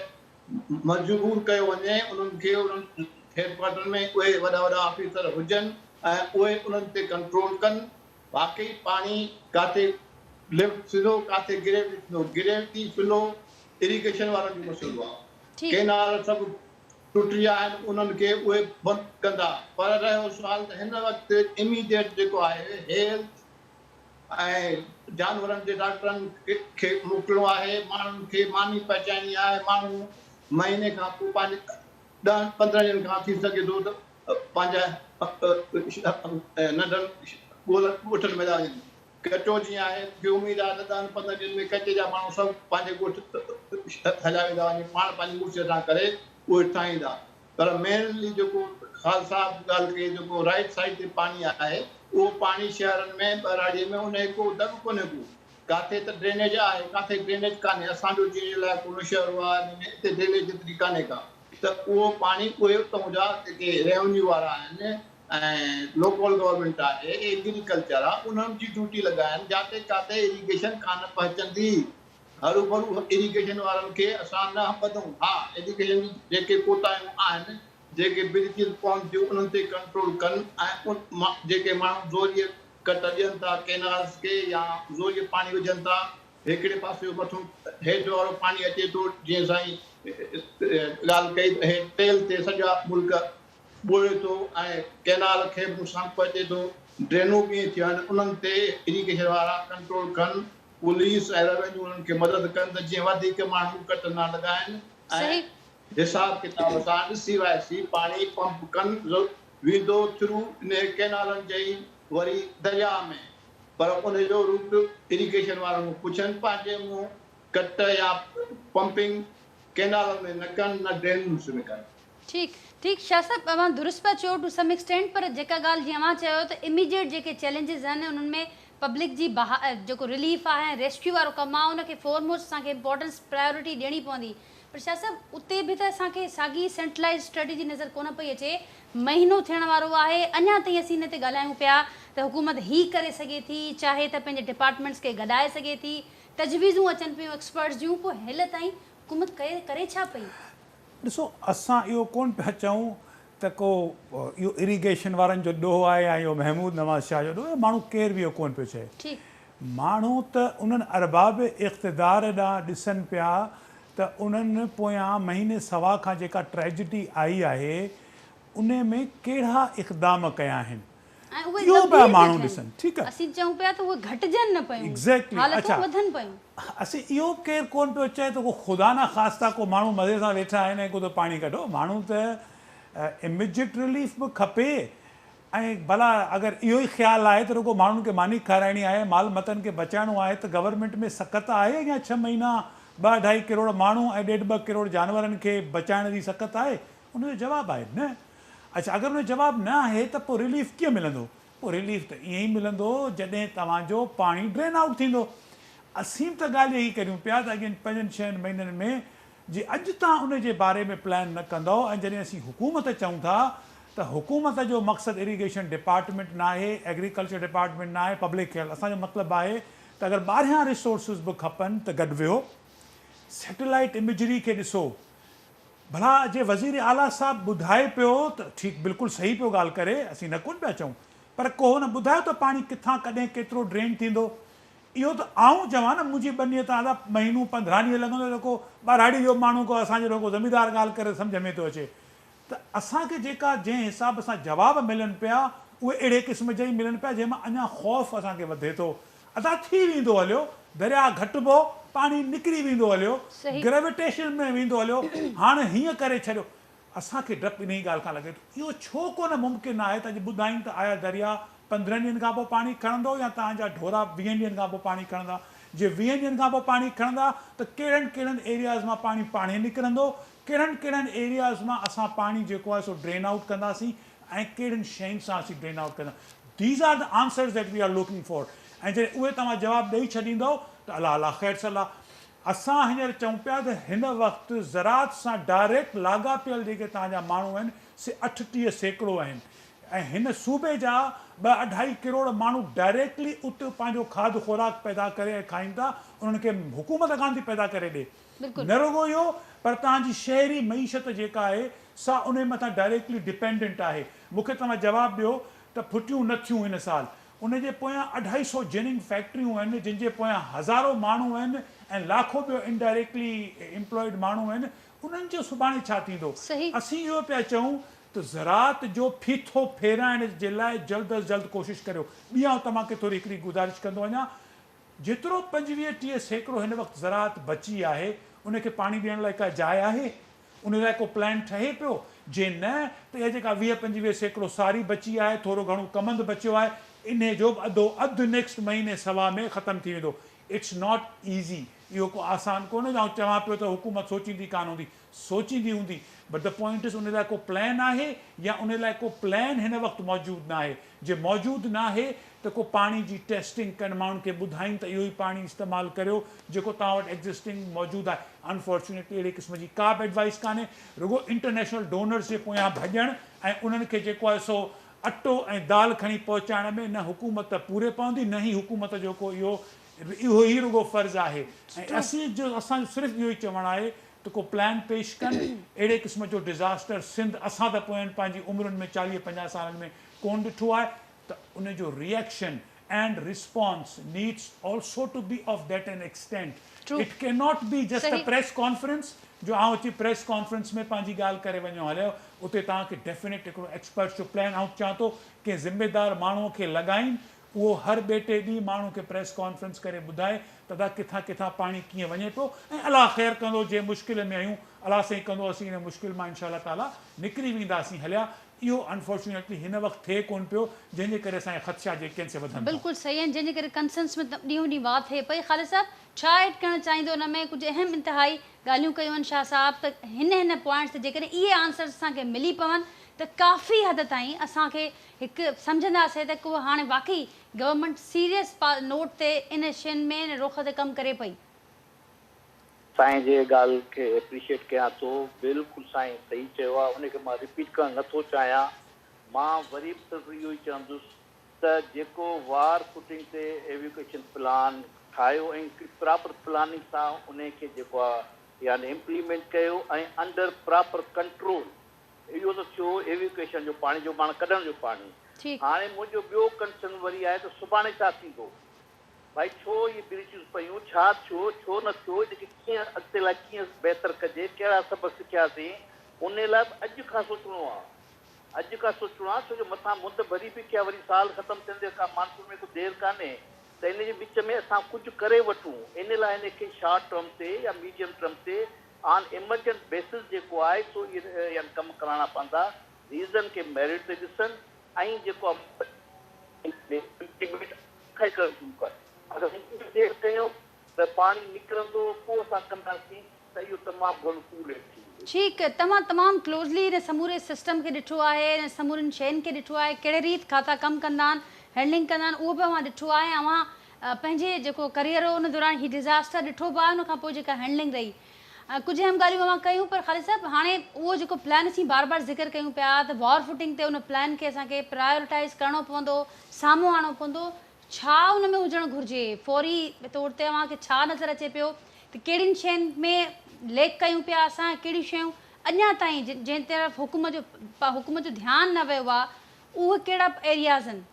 Speaker 2: مجبور ڪيو وڃي انهن کي انهن هيڊ ڪوارٽر ۾ اهي وڏا وڏا آفيسر هجن ۽ اهي انهن تي ڪنٽرول ڪن واقعي پاڻي ڪاٿي لفٽ ٿيندو ڪاٿي گريوٽي ٿيندو گريوٽي فلو اريگيشن وارن جو مسئلو آهي ڪينال سڀ ٽٽي ويا آهن انهن کي اهي بند ڪندا پر رهيو سوال ته هن وقت اميڊيٽ جيڪو آهي هيلٿ ۽ جانورن جي ڊاڪٽرن کي موڪلڻو آهي، ماڻهن کي ماني پهچائڻي آهي، ماڻهو مهيني کان پوء پنهنجي ڏهن پندرهن ڏينهن کان ٿي سگهي ٿو ته پنهنجا ننڍن ڳوٺن ۾ هليا وڃن. ڪچو جيئن آهي، مون کي اميد آهي ته ڏهن پندرهن ڏينهن ۾ ڪچي جا ماڻهو سڀ پنهنجي ڳوٺ هليا ويندا، وڃي پاڻ پنهنجي مرضيء سان ڪري اهي ٺاهيندا. پر مينلي جيڪو خان صاحب ڳالهه ڪئي جيڪو رائيٽ سائيڊ تي پاڻي آهي اهو پاڻي شهرن ۾ ٻهراڙي ۾ ان کي ڪو دڳ ڪونهي ڪو ڪاٿي ته ڊرينيج آهي ڪاٿي ڊرينيج ڪانهي اسان جو جيئن علائقو نوشهرو آهي ان ۾ اتي ڊرينيج ايتري ڪانهي ڪا ته اهو پاڻي اهي اتان جا جيڪي ريونيو وارا آهن ۽ لوڪل گورنمينٽ آهي ايگريڪلچر آهي انهن جي ڊيوٽي لڳائن جاتي ڪاٿي اريگيشن ڪانه پهچندي هروڀرو اريگيشن وارن کي اسان نه ٻڌون ها، اريگيشن جون جيڪي ڪوتاهيون آهن، جيڪي برجز پون ٿيون انهن تي ڪنٽرول ڪن ۽ جيڪي ماڻهو زوريء ڪٽ ڏين ٿا ڪينالز کي يا زوريء پاڻي وجهن ٿا، هڪڙي پاسي جو مٿون هيٺ وارو پاڻي اچي ٿو جيئن سائين ڳالهه ڪئي ته هيٺ ٽيل تي سڄا ملڪ ٻوڙي ٿو ۽ ڪينال کي به نقصان پهچي ٿو، ڊرينون به ائين ٿيون آهن انهن تي اريگيشن وارا ڪنٽرول ڪن. پوليس ۽ ريونيو انهن کي مدد ڪن ته جيئن وڌيڪ ماڻهو ڪٽ نه لڳائين ۽ حساب ڪتاب سان ڏسي وائسي پاڻي پمپ ڪن ويندو ٿرو انهي ڪئنالن جي ئي وري درياء ۾ پر ان جو روٽ اريگيشن وارن کان پڇن پنهنجي منهن ڪٽ يا پمپنگ ڪئنالن ۾ نه ڪن نه ڊرينز ۾ ڪن.
Speaker 1: ٺيڪ ٺيڪ شاهه صاحب اوهان درست پيا چئو ٽو سم ايڪسٽينٽ پر جيڪا ڳالهه جيئن اوهان چيو ته اميڊيٽ جيڪي چئلينجز آهن انهن ۾ پبلڪ جي جيڪو رليف آهي ۽ ريسڪيو وارو ڪم آهي ان کي فورموسٽ اسان کي امپورٽنس پرايورٽي ڏيڻي پوندي پر شاهه صاحب اتي به ته اسان کي ساڳي سينٽرلائيزڊ اسٽريٽجي نظر ڪونه پئي اچي مهينو ٿيڻ وارو آهي اڃا تائين اسين ان تي ڳالهايون پيا ته حڪومت هي ڪري سگهي ٿي چاهي ته پنهنجي ڊپارٽمينٽس کي گڏائي سگهي ٿي تجويزون اچن پيون ايڪسپرٽس جون پوء هيل تائين حڪومت ڪري ڇا پئي؟
Speaker 4: ڏسو اسان اهو ڪونه پيا چئون ته ڪو اهو اريگيشن وارن جو ڏوهه آهي يا اهو محمود نواز شاهه جو ڏوهه آهي ماڻهو ڪير به اهو ڪونه پيو چئي ماڻهو ته انهن ارباب اقتدار ڏانهن ڏسن پيا ته انهن پويان مهيني سوا کان جيڪا ٽريجڊي آئي آهي انهي ۾ ڪهڙا اقدام ڪيا آهن
Speaker 1: ۽ اهي
Speaker 4: اهو پيا
Speaker 1: گنڀير به
Speaker 4: ماڻهو
Speaker 1: ٿين.
Speaker 4: ڏسن ٺيڪ آهي.
Speaker 1: اسين چئون پيا ته اهي گهٽجن نه پيون،
Speaker 4: Exactly
Speaker 1: حالتون
Speaker 4: اڇا
Speaker 1: وڌن پيون.
Speaker 4: اسين اهو به ڪير ڪونه پيو چئي ته ڪو خدا نه خواسته ڪو ماڻهو مزي سان ويٺا آهن ۽ ڪو ته پاڻي ڪڍو ماڻهو ته اميجيٽ رليف به کپي ۽ ڀلا اگر اهو ئي خيال آهي ته رڳو ماڻهن کي ماني کارائڻي آهي مال متن کي بچائڻو آهي ته گورنمينٽ ۾ سڪت آهي اڃا ڇهه مهينا ٻه اڍائي ڪروڙ ماڻهو ۽ ڏيڍ ٻه ڪروڙ جانورن کي بچائڻ جي سڪت آهي ان جو جواب آهي نه. اڇا اگر ان جو جواب نه آهي ته پوء رليف ڪيئن ملندو؟ پوء رليف ته ائين ئي ملندو جڏهن توهان جو پاڻي ڊرين آئوٽ ٿيندو. اسين به ته ڳالهه اها ئي ڪريون پيا ته اڳين پنجن ڇهن مهينن ۾ جي اڄ توهان ان جي باري ۾ پلان نه ڪندؤ ۽ جڏهن اسين حڪومت چئون ٿا ته حڪومت جو مقصد اريگيشن ڊپارٽمينٽ ناهي، ايگريڪلچر ڊپارٽمينٽ ناهي، پبلڪ هيلٿ اسان جو مطلب آهي ته اگر ٻاهريان ريسورسز به کپن ته گڏ ويهو، سيٽلائيٽ اميجري کي ڏسو، ڀلا جي وزير اعليٰ صاحب ٻڌائي پيو ته ٺيڪ بلڪل صحيح پيو ڳالهه ڪري اسين نه ڪونه پيا چئون پر ڪو هن ٻڌايو ته پاڻي ڪٿان ڪڏهن ڪيترو ڊرين ٿيندو اهو ته آئون چوان نه منهنجي ٻنيء تان ادا مهينو 15 ڏينهن لڳندو ته ڪو ٻهراڙي جو ماڻهو ڪو اسان جهڙو ڪو زميندار ڳالهه ڪري ته سمجهه ۾ ٿو اچي ته اسان کي جيڪا جنهن حساب سان جواب ملن پيا اهي اهڙي قسم جا ئي ملن پيا جنهن مان اڃا خوف اسان کي وڌي ٿو. ادا ٿي ويندو هليو درياء گهٽبو، پاڻي نڪري ويندو هليو، گريويٽيشن ۾ ويندو هليو، هاڻ هيئن ڪري ڇڏيو. اسان کي ڊپ انهي ڳالهه کان لڳي ٿو. اهو ڇو ڪونه ممڪن آهي ته اڄ ٻڌائين ته آيا درياء 15 ڏينهن کان پوء پاڻي کڻندو يا توهان جا ڍورا 20 ڏينهن کان پوء پاڻي کڻندا؟ جي 20 ڏينهن کان پوء پاڻي کڻندا ته ڪهڙن ڪهڙن ايرياز مان پاڻي پاڻهي نڪرندو، ڪهڙن ڪهڙن ايرياز مان اسان پاڻي جيڪو آهي سو ڊرين آئوٽ ڪنداسين ۽ ڪهڙين شين سان اسين ڊرين آئوٽ ڪندا. These are the answers that we are looking for ۽ جڏهن اهي توهان جواب ڏئي ڇڏيندؤ ته الله الله خير صلا. اسان هينئر چئون پيا ته هن وقت زراعت سان ڊائريڪٽ لاڳاپيل جيڪي توهان جا ماڻهو آهن سي 38% آهن ۽ هن صوبي جا ٻه اڍائي ڪروڙ ماڻهو ڊائريڪٽلي اتي پنهنجو کاڌ خوراڪ پيدا ڪري ۽ کائين ٿا، انهن کي حڪومت ڪانه ٿي پيدا ڪري ڏي. نه رڳو اهو پر توهان جي شهري معيشت جيڪا آهي سا انهي مٿان ڊائريڪٽلي ڊپينڊنٽ آهي. مون کي توهان جواب ڏيو ته ڦٽيون نه ٿيون هن سال ان جي پويان اڍائي سو جننگ فيڪٽريون آهن جن جي پويان هزارو ماڻهو آهن ۽ لاکو ٻيو انڊائريڪٽلي امپلائيڊ ماڻهو آهن انهن جو سڀاڻي ڇا ٿيندو؟ اسين اهو پيا چئون ته زراعت جو ڦيٿو ڦيرائڻ جي لاء جلد از جلد ڪوشش ڪريو. ٻي آئون توهان کي ٿوري هڪڙي گذارش ڪندو وڃان جيترو 25 30% هن وقت زراعت بچي آهي ان کي پاڻي ڏيڻ لاء ڪا جاء آهي؟ ان لاء ڪو پلان ٺهي پيو؟ جي نه ته اها جيڪا 20 25% ساري بچي آهي، ٿورو گهڻو ڪمند بچيو آهي، انهي جو به اڌو اڌ نيڪسٽ مهيني سوا ۾ ختم ٿي ويندو. It's not easy. اهو ڪو آسان ڪونهي جو آئون چوان پيو ته حڪومت سوچيندي ڪانه هوندي. سوچيندي هوندي بٽ the point از ان لاء ڪو پلان آهي يا ان لاء ڪو پلان هن وقت موجود ناهي جي موجود ناهي ته ڪو پاڻي جي ٽيسٽنگ ڪن ماڻهن کي ٻڌائين ته اهو ئي پاڻي استعمال ڪريو جيڪو توهان وٽ ايگزسٽنگ موجود آهي انفارچونيٽلي اهڙي قسم جي ڪا به ايڊوائس ڪانهي رڳو انٽرنيشنل ڊونرز جي پويان ڀڄڻ ۽ انهن کي جيڪو آهي سو اٽو ۽ دال کڻي پهچائڻ ۾ نه حڪومت پوري پوندي نه ئي حڪومت جو ڪو اهو اهو ئي رڳو فرض آهي ۽ اسين جو اسان جو صرف اهو ئي چوڻ آهي ته ڪو پلان پيش ڪن، اهڙي قسم جو ڊزاسٽر سنڌ اسان ته پوين پنهنجي عمرن ۾ 40 50 سالن ۾ ڪونه ڏٺو آهي ته ان جو reaction and response needs also to be of that an extent it can not be just a press conference جو آئون اچي پريس ڪانفرنس ۾ پنهنجي ڳالهه ڪري وڃو هليو اتي توهان کي ڊيفينيٽ هڪڙو ايڪسپرٽس جو پلان آئون چوان ٿو ڪنهن ذميدار ماڻهو کي لڳائين اهو هر ٻئي ٽي ڏينهن ماڻهو کي پريس ڪانفرنس ڪري ٻڌائي ته ادا ڪٿان ڪٿان پاڻي ڪيئن وڃي پيو ۽ الله خير ڪندو جنهن مشڪل ۾ آهيون الله سائين ڪندو اسين ان مشڪل مان انشاء الله تعالي نڪري وينداسين هليا اهو انفارچونيٽلي هن وقت ٿئي ڪونه پيو جنهن جي ڪري اسان جا خدشا جيڪي آهن سي وڌن ٿا.
Speaker 1: بلڪل صحيح آهن جنهن جي ڪري ڪنسنس ۾ ڏينهون ڏينهن واڌ ٿئي پئي خالد صاحب ڇا ايڊ ڪرڻ چاهيندو ان ۾ ڪجهه اهم انتهائي ڳالهيون ڪيون آهن شاهه صاحب ته هن هن پوائنٽس تي جيڪڏهن اهي آنسرز اسان کي ملي پون ته ڪافي حد تائين اسان کي هڪ سمجهنداسين ته ڪو هاڻي واقعي گورنمينٽ سيريس نوٽ تي ان شين ۾ ان رخ تي ڪم ڪري پئي.
Speaker 3: سائين جي ڳالهه کي اپريشيٽ ڪيان ٿو بلڪل سائين صحيح چيو آهي ان کي مان رپيٽ ڪرڻ نه ٿو چاهيان مان وري به صرف اهو ئي چوندس ته جيڪو وار فوٽنگ تي ايويڪوئيشن پلان ٺاهيو ۽ پراپر پلاننگ سان انهي کي جيڪو آهي يعني امپليمينٽ ڪيو ۽ انڊر پراپر ڪنٽرول اهو ته ٿيو ايويڪوئيشن جو پاڻي جو معنيٰ ڪڍڻ جو پاڻي. هاڻي منهنجو ٻيو ڪنسرن وري آهي ته سڀاڻي ڇا ٿيندو؟ ڀائي ڇو اهي بريچز پيون، ڇا ٿيو، ڇو نه ٿيو، ان کي ڪيئن اڳتي لاء ڪيئن بهتر ڪجي، ڪهڙا سبق سکياسين، انهي لاء به اڄ کان سوچڻو آهي. اڄ کان سوچڻو آهي ڇو جو مٿان مند ڀري بيٺي آهي وري سال ختم ٿيندي ڪا مانسون ۾ ڪو دير ڪانهي ته ان جي وچ ۾ اسان ڪجهه ڪري وٺون ان لاء ان کي شارٽ ٽرم تي يا ميڊيم ٽرم تي آن ايمرجنٽ بيسز جيڪو آهي سو اهي يعني ڪم ڪراڻا پوندا، ريزن کي ميرٽ تي ڏسن ۽ جيڪو امپليمينٽ کان ئي ڪرڻ شروع ڪن. اگر هن دير ڪيو ته پاڻي نڪرندو پوء اسان ڪنداسين ته اهو تمام گهڻو ٽو ليٽ ٿي ويندو.
Speaker 1: ٺيڪ توهان تمام ڪلوزلي ان سموري سسٽم کي ڏٺو آهي ان سمورين شين کي ڏٺو آهي ڪهڙي ريت کاتا ڪم ڪندا آهن هينڊلنگ ڪندا آهن اهو به اوهان ڏٺو آهي ۽ اوهان پنهنجي جيڪو ڪريئر هو ان دوران هي ڊزاسٽر ڏٺو به آهي ان کان پوء جيڪا هينڊلنگ رهي ڪجهه اهم ڳالهيون اوهان ڪيون پر خالد صاحب هاڻي اهو جيڪو پلان اسين بار بار ذڪر ڪيون پيا ته وار فوٽنگ تي ان پلان کي اسان کي پرائيورٽائيز ڪرڻو پوندو سامهون آڻڻو پوندو ڇا ان ۾ هجڻ گهرجي فوري طور تي اوهان کي ڇا نظر اچي پيو ته ڪهڙين شين ۾ ليڪ ڪيون پيا اسان ڪهڙيون شيون اڃا تائين جنهن طرف حڪومت جو حڪومت جو ڌيان نه ويو آهي اهي ڪهڙا ايرياز آهن.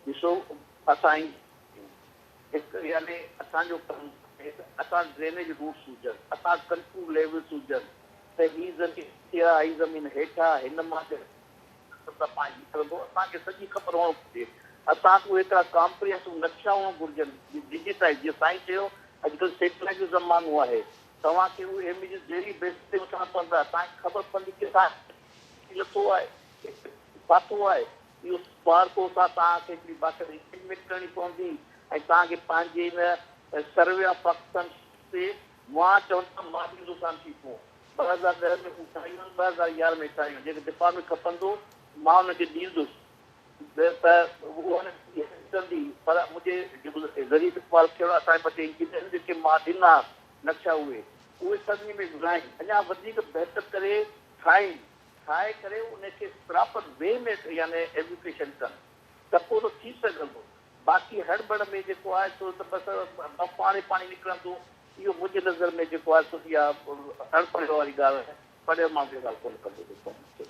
Speaker 3: ڏسو اسان هڪ يعني اسان جو ڪم آهي ته اسان ڊرينيج روٽس هجن، اسان ڪنٽرول ليولز هجن ته هي زمين مٿي آ، هي زمين هيٺ آ، هن مان جڏهن پاڻي نڪرندو اسان کي سڄي خبر هئڻ گهرجي. असांखे उहे हिकिड़ा कॉम्प्रिहेंसिव नक्शा हुअणु घुर्जनि डिजिटाइज़। जीअं साईं चयो, अॼुकल्ह सेटेलाइट जो ज़मानो आहे, तव्हांखे उहे इमेजेस डेली बेसिस ते वठणा पवंदा, तव्हांखे ख़बर पवंदी किथां लथो आहे, फाथो आहे। इहो पार्को सां तव्हांखे हिकिड़ी बाक़ाइदा इंगेजमेंट करणी पवंदी ऐं तव्हांखे पंहिंजे हिन सर्वे ऑफ पाकिस्तान ते मां चवंदुमि मां बि नुक़सानु थी पियो। 2010 में ठाहियूं आहिनि, 2011 में ठाहियूं। जेके डिपार्टमेंट खपंदो मां हुनखे ॾींदुसि त उहा कंदी। पर मुंहिंजे जेको ज़रीफ़ इक़बाल कहिड़ो असांजे ॿ टे इंजीनियर जेके मां ॾिना नक्शा, उहे उहे सभिनी में घुराइनि, अञा वधीक बहितर करे ठाहिनि, ठाहे करे उनखे प्रॉपर वे में यानी एजुकेशन कनि त पोइ त थी सघंदो। बाक़ी हड़बड़ में जेको आहे सो त बसि पाणी पाणी निकिरंदो। इहो मुंहिंजी नज़र में जेको आहे सो इहा अणपढ़ियो वारी ॻाल्हि आहे, पढ़ियल माण्हू जी ॻाल्हि कोन कंदो।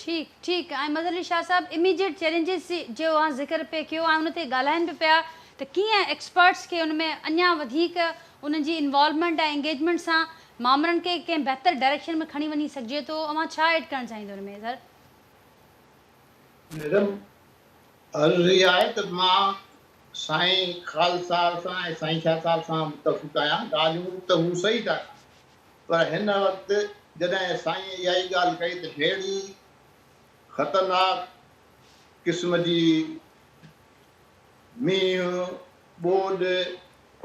Speaker 1: ठीकु ठीकु। ऐं मज़हर अली शाह साहिबु, इमीडिएट चैलेंजिस जो तव्हां ज़िक्र पिए कयो ऐं उन ते ॻाल्हाइनि बि पिया त कीअं एक्सपर्ट्स खे उन में अञा वधीक उन्हनि जी इन्वॉल्वमेंट ऐं एंगेजमेंट सां मामलनि खे कंहिं बहितर डायरेक्शन में खणी वञी सघिजे थो। अव्हां छा एड करणु चाहींदो हुन में सर?
Speaker 2: मैडम, अर्ज़ु इहा आहे त मां साईं ख़ाल साहिब सां ऐं साईं शाह साहिब सां मुतफ़िक़ आहियाँ। ॻाल्हियूं त हू सही था, पर हिन वक़्तु जॾहिं साईं इहा ई ॻाल्हि कई त अहिड़ी ख़तरनाक क़िस्म जी मींहुं, ॿोॾ,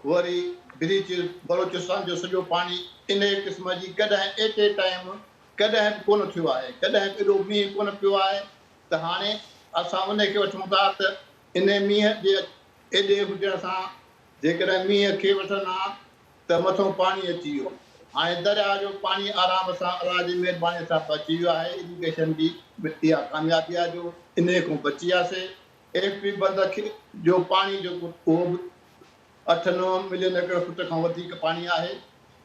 Speaker 2: वरी ब्रिज, बलोचिस्तान जो सॼो पाणी, इन क़िस्म जी कॾहिं एट ए टाइम कॾहिं बि कोन थियो आहे, कॾहिं बि एॾो मींहुं कोन पियो आहे। त हाणे असां उनखे वठूं था त इन मींहुं जे एॾे हुजण सां जेकॾहिं मींहुं खे वठंदा त मथां पाणी अची वियो। हाणे दरिया जो पाणी आराम सां अलाह जी महिरबानी सां बची वियो आहे। इरीगेशन जी इहा कामयाबी आहे जो इन खां बची वियासीं। एफ पी बंद खे जो पाणी जेको उहो बि 8-9 मिलियन एकड़ फुट खां वधीक पाणी आहे,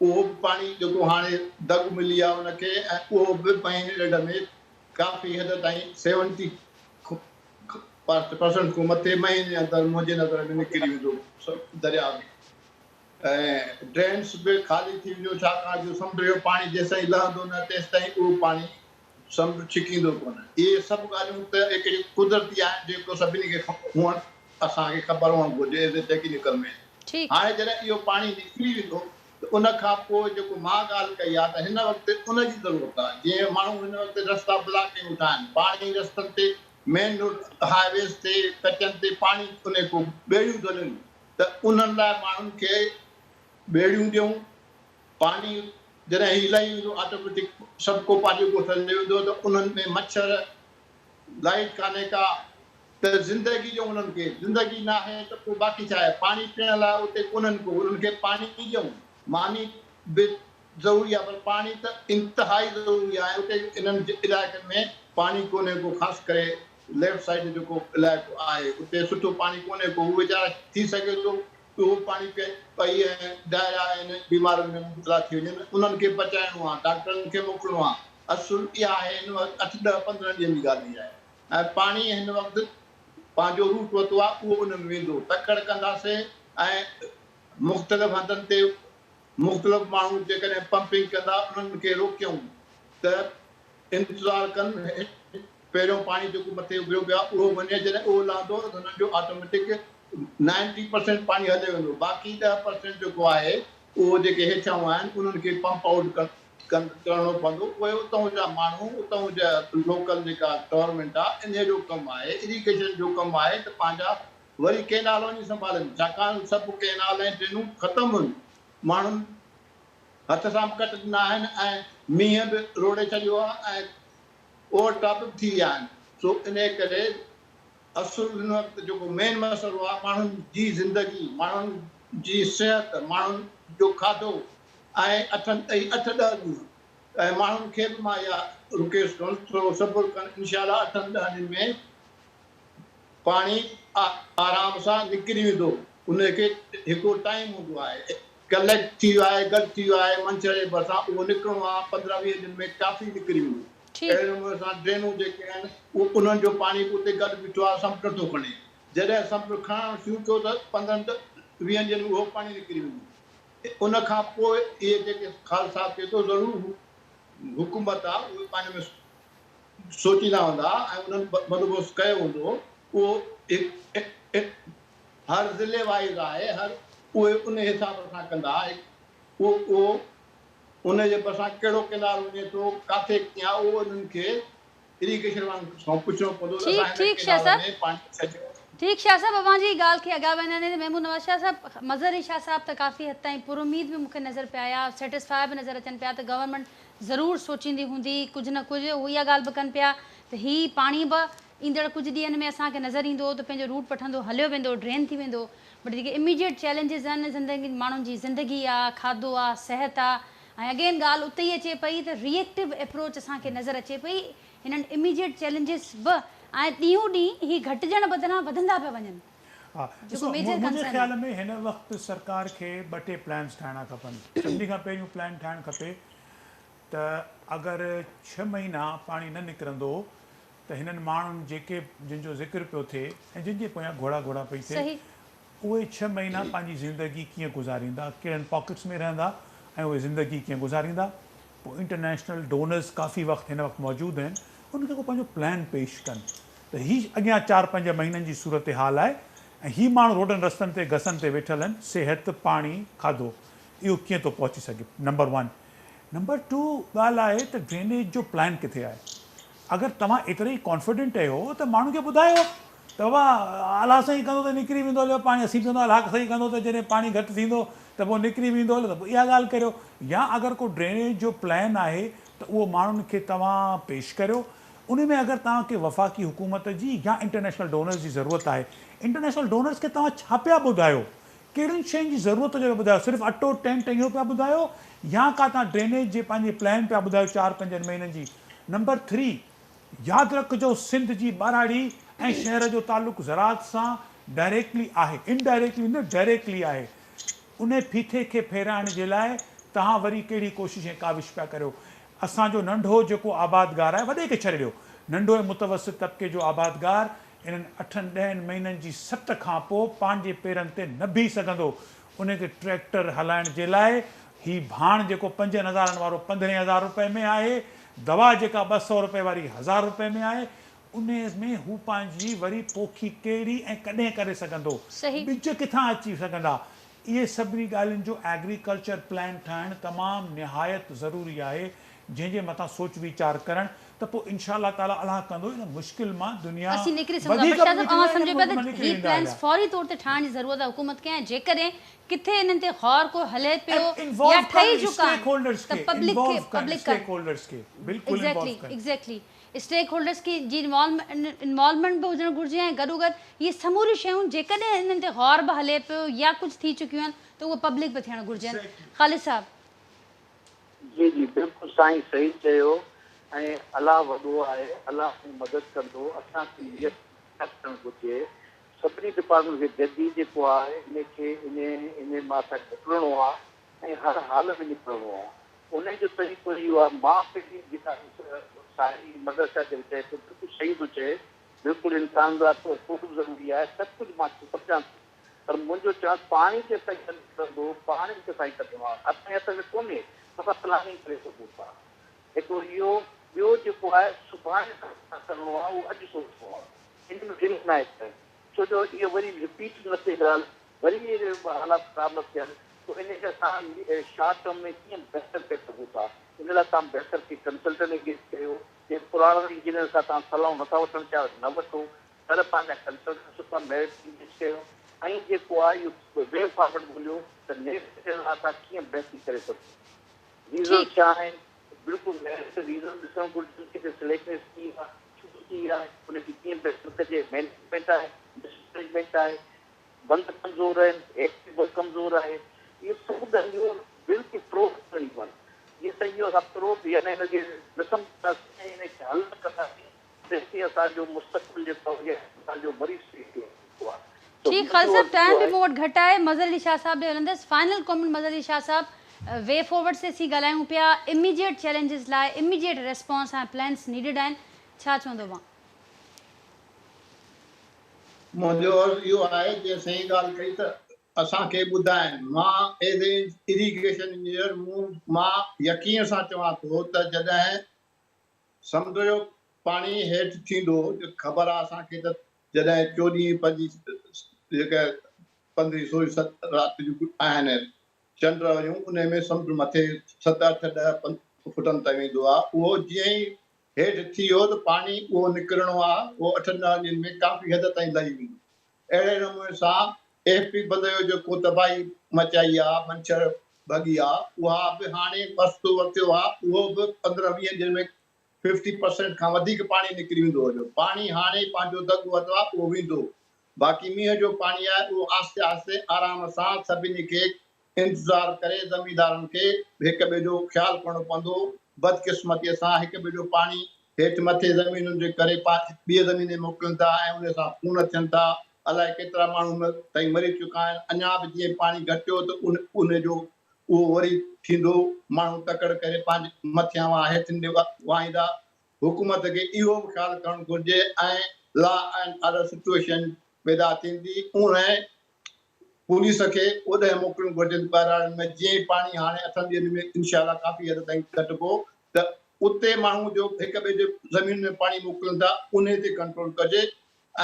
Speaker 2: उहो बि पाणी जेको हाणे दग मिली आहे हुनखे, ऐं उहो बि महीने ॾेढ में काफ़ी हद ताईं 70% खां मथे महीने अंदरि मुंहिंजे नज़र में निकिरी वेंदो दरिया में। ऐं ड्रेन्स बि ख़ाली थी वेंदियूं, छाकाणि जो समुंड जो पाणी जेसि ताईं लहंदो न तेसि ताईं उहो पाणी समुंड छिकींदो कोन। इहे सभु ॻाल्हियूं त हिकिड़ी कुदरती आहिनि, जेको सभिनी खे हुअणु असांखे ख़बर हुअणु घुरिजे एज़ ए टेक्निकल में। हाणे जॾहिं इहो पाणी निकिरी वेंदो त उन खां पोइ जेको मां ॻाल्हि कई आहे त हिन वक़्तु उन जी ज़रूरत आहे। जीअं माण्हू हिन वक़्तु रस्ता ब्लॉक कयूं वेठा आहिनि, पाणी रस्तनि ते, मेन रोड हाईवेज़ ते, कचनि ते पाणी कोन्हे को, ॿेड़ियूं हलनि त उन्हनि लाइ माण्हुनि खे ॿेड़ियूं ॾियूं। पाणी जॾहिं हीउ लही वेंदो ऑटोमेटिक सभु को पंहिंजे ॻोठनि में वेंदो त उन्हनि में मच्छर, लाइट कान्हे का, त ज़िंदगी जो उन्हनि खे ज़िंदगी न आहे त पोइ बाक़ी छा आहे? पाणी पीअण लाइ उते कोन्हनि को, उन्हनि खे पाणी ॾियूं। मानी बि ज़रूरी आहे, पर पाणी त इंतिहाई ज़रूरी आहे। उते इन्हनि इलाइक़नि में पाणी कोन्हे को, ख़ासि करे लेफ्ट साइड जेको इलाइक़ो आहे उते सुठो पाणी कोन्हे को। हू वीचारा थी सघे थो उहो पाणी पई ऐं डायरिया आहिनि, बीमारियुनि में मुब्तला थी वञनि, उन्हनि खे बचाइणो आहे, डॉक्टरनि खे मोकिलिणो आहे। असुलु इहा आहे हिन वक़्तु 8, 10, 15 ॾींहनि जी ॻाल्हि इहा आहे। ऐं पाणी हिन वक़्तु पंहिंजो रूट वरितो आहे, उहो उन में वेंदो। तकड़ कंदासीं ऐं मुख़्तलिफ़ हंधनि ते मुख़्तलिफ़ माण्हू जेकॾहिं पंपिंग कंदा उन्हनि खे रोकियूं त इंतज़ारु कनि, पहिरियों पाणी जेको मथे उभरियो पियो आहे उहो वञे, जॾहिं उहो लहंदो त हुननि जो ऑटोमेटिक 90% पाणी हले वेंदो, बाक़ी 10% जेको आहे उहो जेके हेठां आहिनि उन्हनि खे पंप आउट करिणो पवंदो। उहे उतां जा माण्हू, उतां जा लोकल जेका गवर्नमेंट आहे इन जो कमु आहे, इरीगेशन जो कमु आहे त पंहिंजा वरी कैनाल वञी संभालनि, छाकाणि सभु कैनाल ऐं ड्रेनूं ख़तमु आहिनि, माण्हुनि हथ सां बि कट ॾिना आहिनि ऐं मींहुं बि रोड़े छॾियो आहे ऐं ओवर टॉप बि थी विया आहिनि। सो इन करे असुलु हिन वक़्तु जेको मेन मसइलो आहे माण्हुनि जी ज़िंदगी, माण्हुनि जी सिहत, माण्हुनि जो खाधो ऐं 8, 10 ॾींहं ऐं माण्हुनि खे बि मां इहा रिक्वेस्ट कंदुसि थोरो सब्रु कनि, इनशा 8-10 ॾींहंनि में पाणी आराम सां निकिरी वेंदो। उनखे हिकिड़ो टाइम हूंदो आहे, कलेक्ट थी वियो आहे, गॾु थी वियो आहे मंڇर जे भरिसां, उहो निकिरणो आहे 15-20 ॾींहंनि में काफ़ी निकिरी वेंदो। अहिड़े नमूने सां ड्रेनूं जेके आहिनि उहो उन्हनि जो पाणी बि उते गॾु बीठो आहे, समुंड थो खणे, जॾहिं समुंड खणणु शुरू कयो त 15-20 ॾींहंनि में उहो पाणी निकिरी वेंदो। उन खां पोइ इहे जेके ख़ाल साहिबु चए थो, ज़रूरु हुकूमत आहे उहे पंहिंजे में सोचींदा हूंदा ऐं उन्हनि बंदोबस्तु कयो हूंदो, उहो هر ضلعي وائيز آهي هر اهي ان حساب سان ڪندا اهو اهو ان جي ڀرسان ڪهڙو ڪئنال وڃي ٿو ڪاٿي ڪيئن آهي اهو انهن کي اريگيشن وارن کان پڇڻو پوندو ته
Speaker 1: ٺيڪ
Speaker 2: اسان هن
Speaker 1: ٺيڪ شاهه
Speaker 2: ڪئنال
Speaker 1: صاحب
Speaker 2: ۾ پاڻي ڇڏيو.
Speaker 1: ٺيڪ شاهه صاحب اوهان جي ڳالهه کي اڳيان وڌائيندي محمود نواز شاهه صاحب مظهر علي شاهه صاحب ته ڪافي حد تائين پر اميد به مون کي نظر پيا آيا سيٽسفاء به نظر اچن پيا ته گورنمينٽ ضرور سوچيندي هوندي ڪجهه نه ڪجهه هو اها ڳالهه به ڪن پيا ته هي پاڻي به ايندڙ ڪجهه ڏينهن ۾ اسان کي نظر ايندو ته پنهنجو روٽ وٺندو هليو ويندو ڊرين ٿي ويندو بٽ جيڪي اميڊيٽ چئلينجز آهن زندگي ماڻهن جي زندگي آ کاڌو آ صحت آ ۽ اگين ڳالهه اتي ئي اچي پئي ته ري ايڪٽو اپروچ اسان کي نظر اچي پئي هنن اميڊيٽ چئلينجز به ۽ ڏينهون ڏينهن هي گهٽجڻ بدران وڌندا پيا وڃن
Speaker 4: ها
Speaker 1: جيڪو
Speaker 4: ڏسو
Speaker 1: ميجر
Speaker 4: منهنجي
Speaker 1: ڪنسرن
Speaker 4: خيال
Speaker 1: آهي.
Speaker 4: ۾ هن وقت سرڪار کي ٻه ٽي پلانس ٺاهڻا کپن سڀني کان پهريون پلان ٺاهڻ کپي ته اگر ڇهه مهينا پاڻي نه نڪرندو ته هنن ماڻهن جيڪي جن جو ذڪر پيو ٿئي ۽ جن جي پويان گهوڙا گهوڙا پئي ٿئي
Speaker 1: صحيح.
Speaker 4: اهي ڇهه مهينا پنهنجي زندگي ڪيئن گذاريندا ڪهڙن پاڪيٽس ۾ رهندا ۽ اهي زندگي ڪيئن گذاريندا پوء انٽرنيشنل ڊونرز ڪافي وقت هن وقت موجود آهن انهن کي ڪو پنهنجو پلان پيش ڪن ته هي اڳيان چار پنج مهينن جي صورتحال آهي ۽ هي ماڻهو روڊن رستن تي گسن تي ويٺل آهن صحت پاڻي کاڌو اهو ڪيئن ٿو پهچي سگهي نمبر ون نمبر ٽو ڳالهه آهي ته ڊرينيج جو پلان ڪٿي آهي؟ اگر توهان ايترا ئي ڪانفيڊنٽ اهيو ته ماڻهن کي ٻڌايو ته بابا الله سائين ڪندو ته نڪري ويندو هليو پاڻي اسين چوندا الله سائين ڪندو ته جڏهن پاڻي گهٽ ٿيندو ته پوء نڪري ويندو هليو ته پوء اها ڳالهه ڪريو يا اگر ڪو ڊرينيج جو پلان آهي ته اهو ماڻهن کي توهان پيش ڪريو ان ۾ اگر توهان کي وفاقي حڪومت جي يا انٽرنيشنل ڊونرز جي ضرورت آهي انٽرنيشنل ڊونرز کي توهان ڇا پيا ٻڌايو ڪهڙين شين جي ضرورت جو پيا ٻڌايو صرف اٽو ٽينٽ اهو پيا ٻڌايو يا ڪا توهان ڊرينيج جي پنهنجي پلان پيا ٻڌايو چار پنجن مهينن جي نمبر ٿري ياد رکجو سنڌ جي ٻهراڙي ۽ شهر جو تعلق زراعت سان ڊائريڪٽلي آهي انڊائريڪٽلي نه ڊائريڪٽلي آهي انهي ڦيٿي کي ڦيرائڻ جي لاء توهان وري ڪهڙي ڪوشش ۽ ڪاوش پيا ڪريو اسان جو ننڍو جيڪو آبادگار آهي وڏي کي ڇڏي ڏيو ننڍو ۽ متوسط طبقي جو آبادگار انهن اٺن ڏهن مهينن جي ست کان پوء پنهنجي پيرن تي نه بيهي سگهندو. ان کي ٽريڪٽر هلائڻ جي لاء هي ڀاڻ جيڪو پنجن هزارن وارو پندرهين هزار رپئي ۾ آهي، دوا جيڪا 200 رپئي واري هزار رپئي ۾ آهي، انهي ۾ هو پنهنجي وري پوکي ڪهڙي ۽ ڪڏهن ڪري سگهندو؟ ٻج ڪٿان اچي سگهندا؟ اهي سڀني ڳالهين جو ايگريڪلچر پلان ٺاهڻ تمام نهايت ضروري آهي جنهن جي مٿان سوچ ويچار ڪرڻ ته پوء انشاء الله تعالي الله ڪندو ان مشڪل مان دنيا
Speaker 1: اسين نڪري سگهون ٿا
Speaker 4: وڌيڪ
Speaker 1: پر شاهه
Speaker 4: به
Speaker 1: صاحب اوهان
Speaker 4: نڪري
Speaker 1: سمجهو
Speaker 4: ان
Speaker 1: پيا
Speaker 4: ملڪ مان
Speaker 1: ته
Speaker 4: نڪري
Speaker 1: هي
Speaker 4: ويندا
Speaker 1: پلانس
Speaker 4: هليا.
Speaker 1: فوري طور تي ٺاهڻ جي ضرورت آهي حڪومت کي ۽ جيڪڏهن ڪٿي انهن تي غور ڪو هلي پيو
Speaker 4: ۽
Speaker 1: يا
Speaker 4: انوالو
Speaker 1: ٺهي
Speaker 4: ڪن
Speaker 1: چڪا
Speaker 4: اسٽيڪ
Speaker 1: آهن
Speaker 4: هولڊرز
Speaker 1: ته
Speaker 4: کي
Speaker 1: پبلڪ کي
Speaker 4: انوالو ڪن
Speaker 1: پبلڪ ڪن
Speaker 4: اسٽيڪ هولڊرز کي بلڪل
Speaker 1: ايگزيڪٽلي
Speaker 4: انوالو ڪن.
Speaker 1: ايگزيڪٽلي اسٽيڪ هولڊرز کي جي انوالومينٽ به هجڻ گهرجي ۽ گڏوگڏ اهي سموريون شيون جيڪڏهن انهن تي غور به هلي پيو يا ڪجهه ٿي چڪيون آهن ته اهي پبلڪ به ٿيڻ گهرجن خالد صاحب.
Speaker 5: جي جي بلڪل سائين صحيح چيو ۽ الله وڏو آهي الله سائين مدد ڪندو اسان کي يڪجا ٿيڻ گهرجي سڀني ڊپارٽمينٽ کي گڏجي جيڪو آهي ان کي ان ان مان اسان کي نڪرڻو آهي ۽ هر حال ۾ نڪرڻو آهي ان جو طريقو اهو آهي مان پهرين جيڪا سائين مظهر شاهه جيڪو چئي ٿو بلڪل صحيح ٿو چئي بلڪل انسان لاء فوڊ به ضروري آهي سڀ ڪجهه مان سمجهان ٿو پر منهنجو چوڻ پاڻي ڪيستائين نه نڪرندو، پاڻي ڪيستائين ڪڍڻو آهي، اسان جي هٿ ۾ ڪونهي، اسان پلاننگ ڪري سگهون ٿا. هڪڙو اهو، ٻيو جيڪو آهي سڀاڻي ڇا ڪرڻو آهي اهو اڄ سوچڻو آهي، ان ۾ ڊلي ناهي ٿيڻ، ڇو جو اهو وري رپيٽ نه ٿئي ڳالهه، وري اهي حالات خراب نه ٿين، سو ان کي اسان شارٽ ٽرم ۾ ڪيئن بهتر ڪري سگهون ٿا، ان لاء توهان بهتر ڪي ڪنسلٽنٽ انگيج ڪيو، جي پراڻن انجنيئرن کان توهان صلاحون نٿا وٺڻ چاهيو نه وٺو، پر پنهنجا ڪنسلٽنٽ سٺا ميرٽ انگيج ڪيو ۽ جيڪو آهي اهو وي فارورڊ ڳوليو ته نيڪسٽ ايئر لاء اسان ڪيئن بهتري ڪري سگهون ريزنس ڇا آهن بلڪل ميرٽ ريزن ڏسڻ گهرجن ڪٿي سليڪنيس ٿي آهي ڇو ٿي آهي ان کي ڪيئن بهتر ڪجي مينيجمينٽ آهي مس مينيجمينٽ آهي بند ڪمزور آهن ايڪٽ به ڪمزور آهي اهي سڀ ڳالهيون بلڪل پروف ڪرڻيون پون جيستائين اهو اسان پروف يعني ان کي نه سمجهنداسين ۽ ان کي حل نه ڪنداسين تيسين اسان جو مستقبل جيڪو آهي اسان جو مري سگهي ٿو آهي سو
Speaker 1: ٺيڪ خالد
Speaker 5: منهنجو
Speaker 1: صاحب
Speaker 5: عرض
Speaker 1: ٽائيم
Speaker 5: اهو
Speaker 1: به
Speaker 5: آهي.
Speaker 1: مون وٽ گهٽ آهي مظهر علي شاهه صاحب ڏي هلندس فائنل ڪامينٽ مظهر علي شاهه صاحب وي فارورڊ تي اسين ڳالهايون پيا اميڊيٽ چئلينجز لاء اميڊيٽ ريسپانس ۽ پلانس نيڊڊ آهن ڇا چوندو اوهان.
Speaker 2: منهنجو عرض اهو آهي جنهن سائين ڳالهه ڪئي ته اسان کي ٻڌائين مان ايز اي اريگيشن انجنيئر مون مان يقين سان چوان ٿو ته جڏهن سمنڊ جو پاڻي هيٺ ٿيندو جو خبر آ اسان کي ته جڏهن چوڏهين پنجين جيڪا پندرهين سورهين ست رات جون آهن چنڊ ويون ان ۾ سمنڊ مٿي ست اٺ ڏهه فٽن تائين ويندو آهي اهو جيئن ئي هيٺ ٿي ويو ته پاڻي اهو نڪرڻو آهي اهو اٺن ڏهن ڏينهن ۾ ڪافي حد تائين لهي ويندو. اهڙي نموني سان ايف پي بند جو جيڪو تباهي مچائي آهي منڇر ڀڳي آهي اها به هاڻي وستو ورتيو آهي اهو به 15 20 ڏينهن ۾ ففٽي پرسينٽ کان وڌيڪ پاڻي نڪري ويندو هو جو پاڻي هاڻي پنهنجو دڳ ورتو آهي اهو ويندو باقي مينهن جو پاڻي آهي اهو آهستي آهستي آرام سان سڀني کي انتظار ڪري زميندارن کي هڪ ٻئي جو خيال ڪرڻو پوندو بدقسمتي سان هڪ ٻئي جو پاڻي هيٺ مٿي زمينن جي ڪري ٻي زمين ۾ موڪلين ٿا ۽ ان سان خون ٿين ٿا الائي ڪيترا ماڻهو ان تائين مري چڪا آهن اڃا به جيئن پاڻي گهٽيو ته ان جو اهو وري ٿيندو ماڻهو تڪڙ ڪري پنهنجي مٿيان وان هيٺين ڏي وهائيندا حڪومت کي اهو به خيال ڪرڻ گهرجي ۽ لا اينڊ آرڊر سچوئيشن پيدا ٿيندي اونهي پوليس کي اوڏانهن موڪلڻ گهرجن ٻهراڙين ۾ جيئن ئي پاڻي هاڻي اٺن ڏينهن ۾ انشاء الله ڪافي حد تائين گهٽبو ته اتي ماڻهو جو هڪ ٻئي جي زمين ۾ پاڻي موڪلن ٿا انهي تي ڪنٽرول ڪجي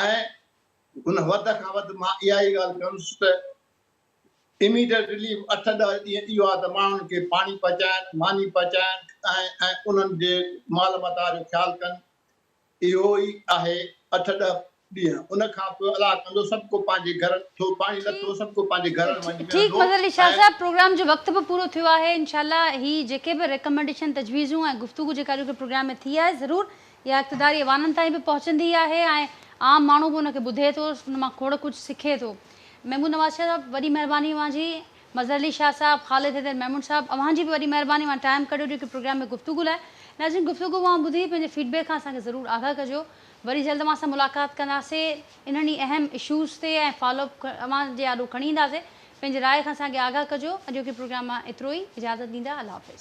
Speaker 2: ۽ ان وڌ کان وڌ مان اها ئي ڳالهه ڪندس ته اميڊيٽ رليف اٺ ڏهه ڏينهن اهو آهي ته ماڻهن کي پاڻي پهچائن، ماني پهچائن ۽ ۽ انهن جي مال متاع جو خيال ڪن. اهو ئي آهي اٺ ڏهه ڏينهن. ان کان پوء الله ڪندو سڀ ڪو پنهنجي گهرن ٿو پاڻي لٿو سڀ ڪو پنهنجي گهرن وڃي
Speaker 1: ٺيڪ
Speaker 2: ويهندو
Speaker 1: مظهر علي شاهه
Speaker 2: ۽.
Speaker 1: صاحب پروگرام جو وقت به پورو ٿيو آهي انشاء الله هي جيڪي به ريڪمينڊيشن تجويزون ۽ گفتگو جيڪا اڄوڪي پروگرام ۾ ٿي آهي ضرور اها اقتداري ايوانن تائين به پهچندي آهي ۽ عام ماڻهو به ان کي ٻڌي ٿو ان مان کوڙ ڪجهه سکي ٿو. محمود نواز شاهه صاحب وڏي مهرباني اوهان جي، مظهر علي شاهه صاحب، خالد حيدر ميمڻ صاحب اوهان جي به وڏي مهرباني اوهان ٽائيم ڪڍيو اڄوڪي پروگرام ۾ گفتگو لاء. ناظرين گفتگو اوهان ٻڌي پنهنجي فيڊ بيڪ کان اسان کي ضرور آگاهه ڪجو. وري جلد اوهان سان ملاقات ڪنداسي انهن ئي اهم اشوز تي ۽ فالو اپ اوهان جي آڏو کڻي اينداسي. پنهنجي راء کان اسان کي آگاهه ڪجو. اڄوڪي پروگرام مان ايترو ئي اجازت ڏيندا الله حافظ.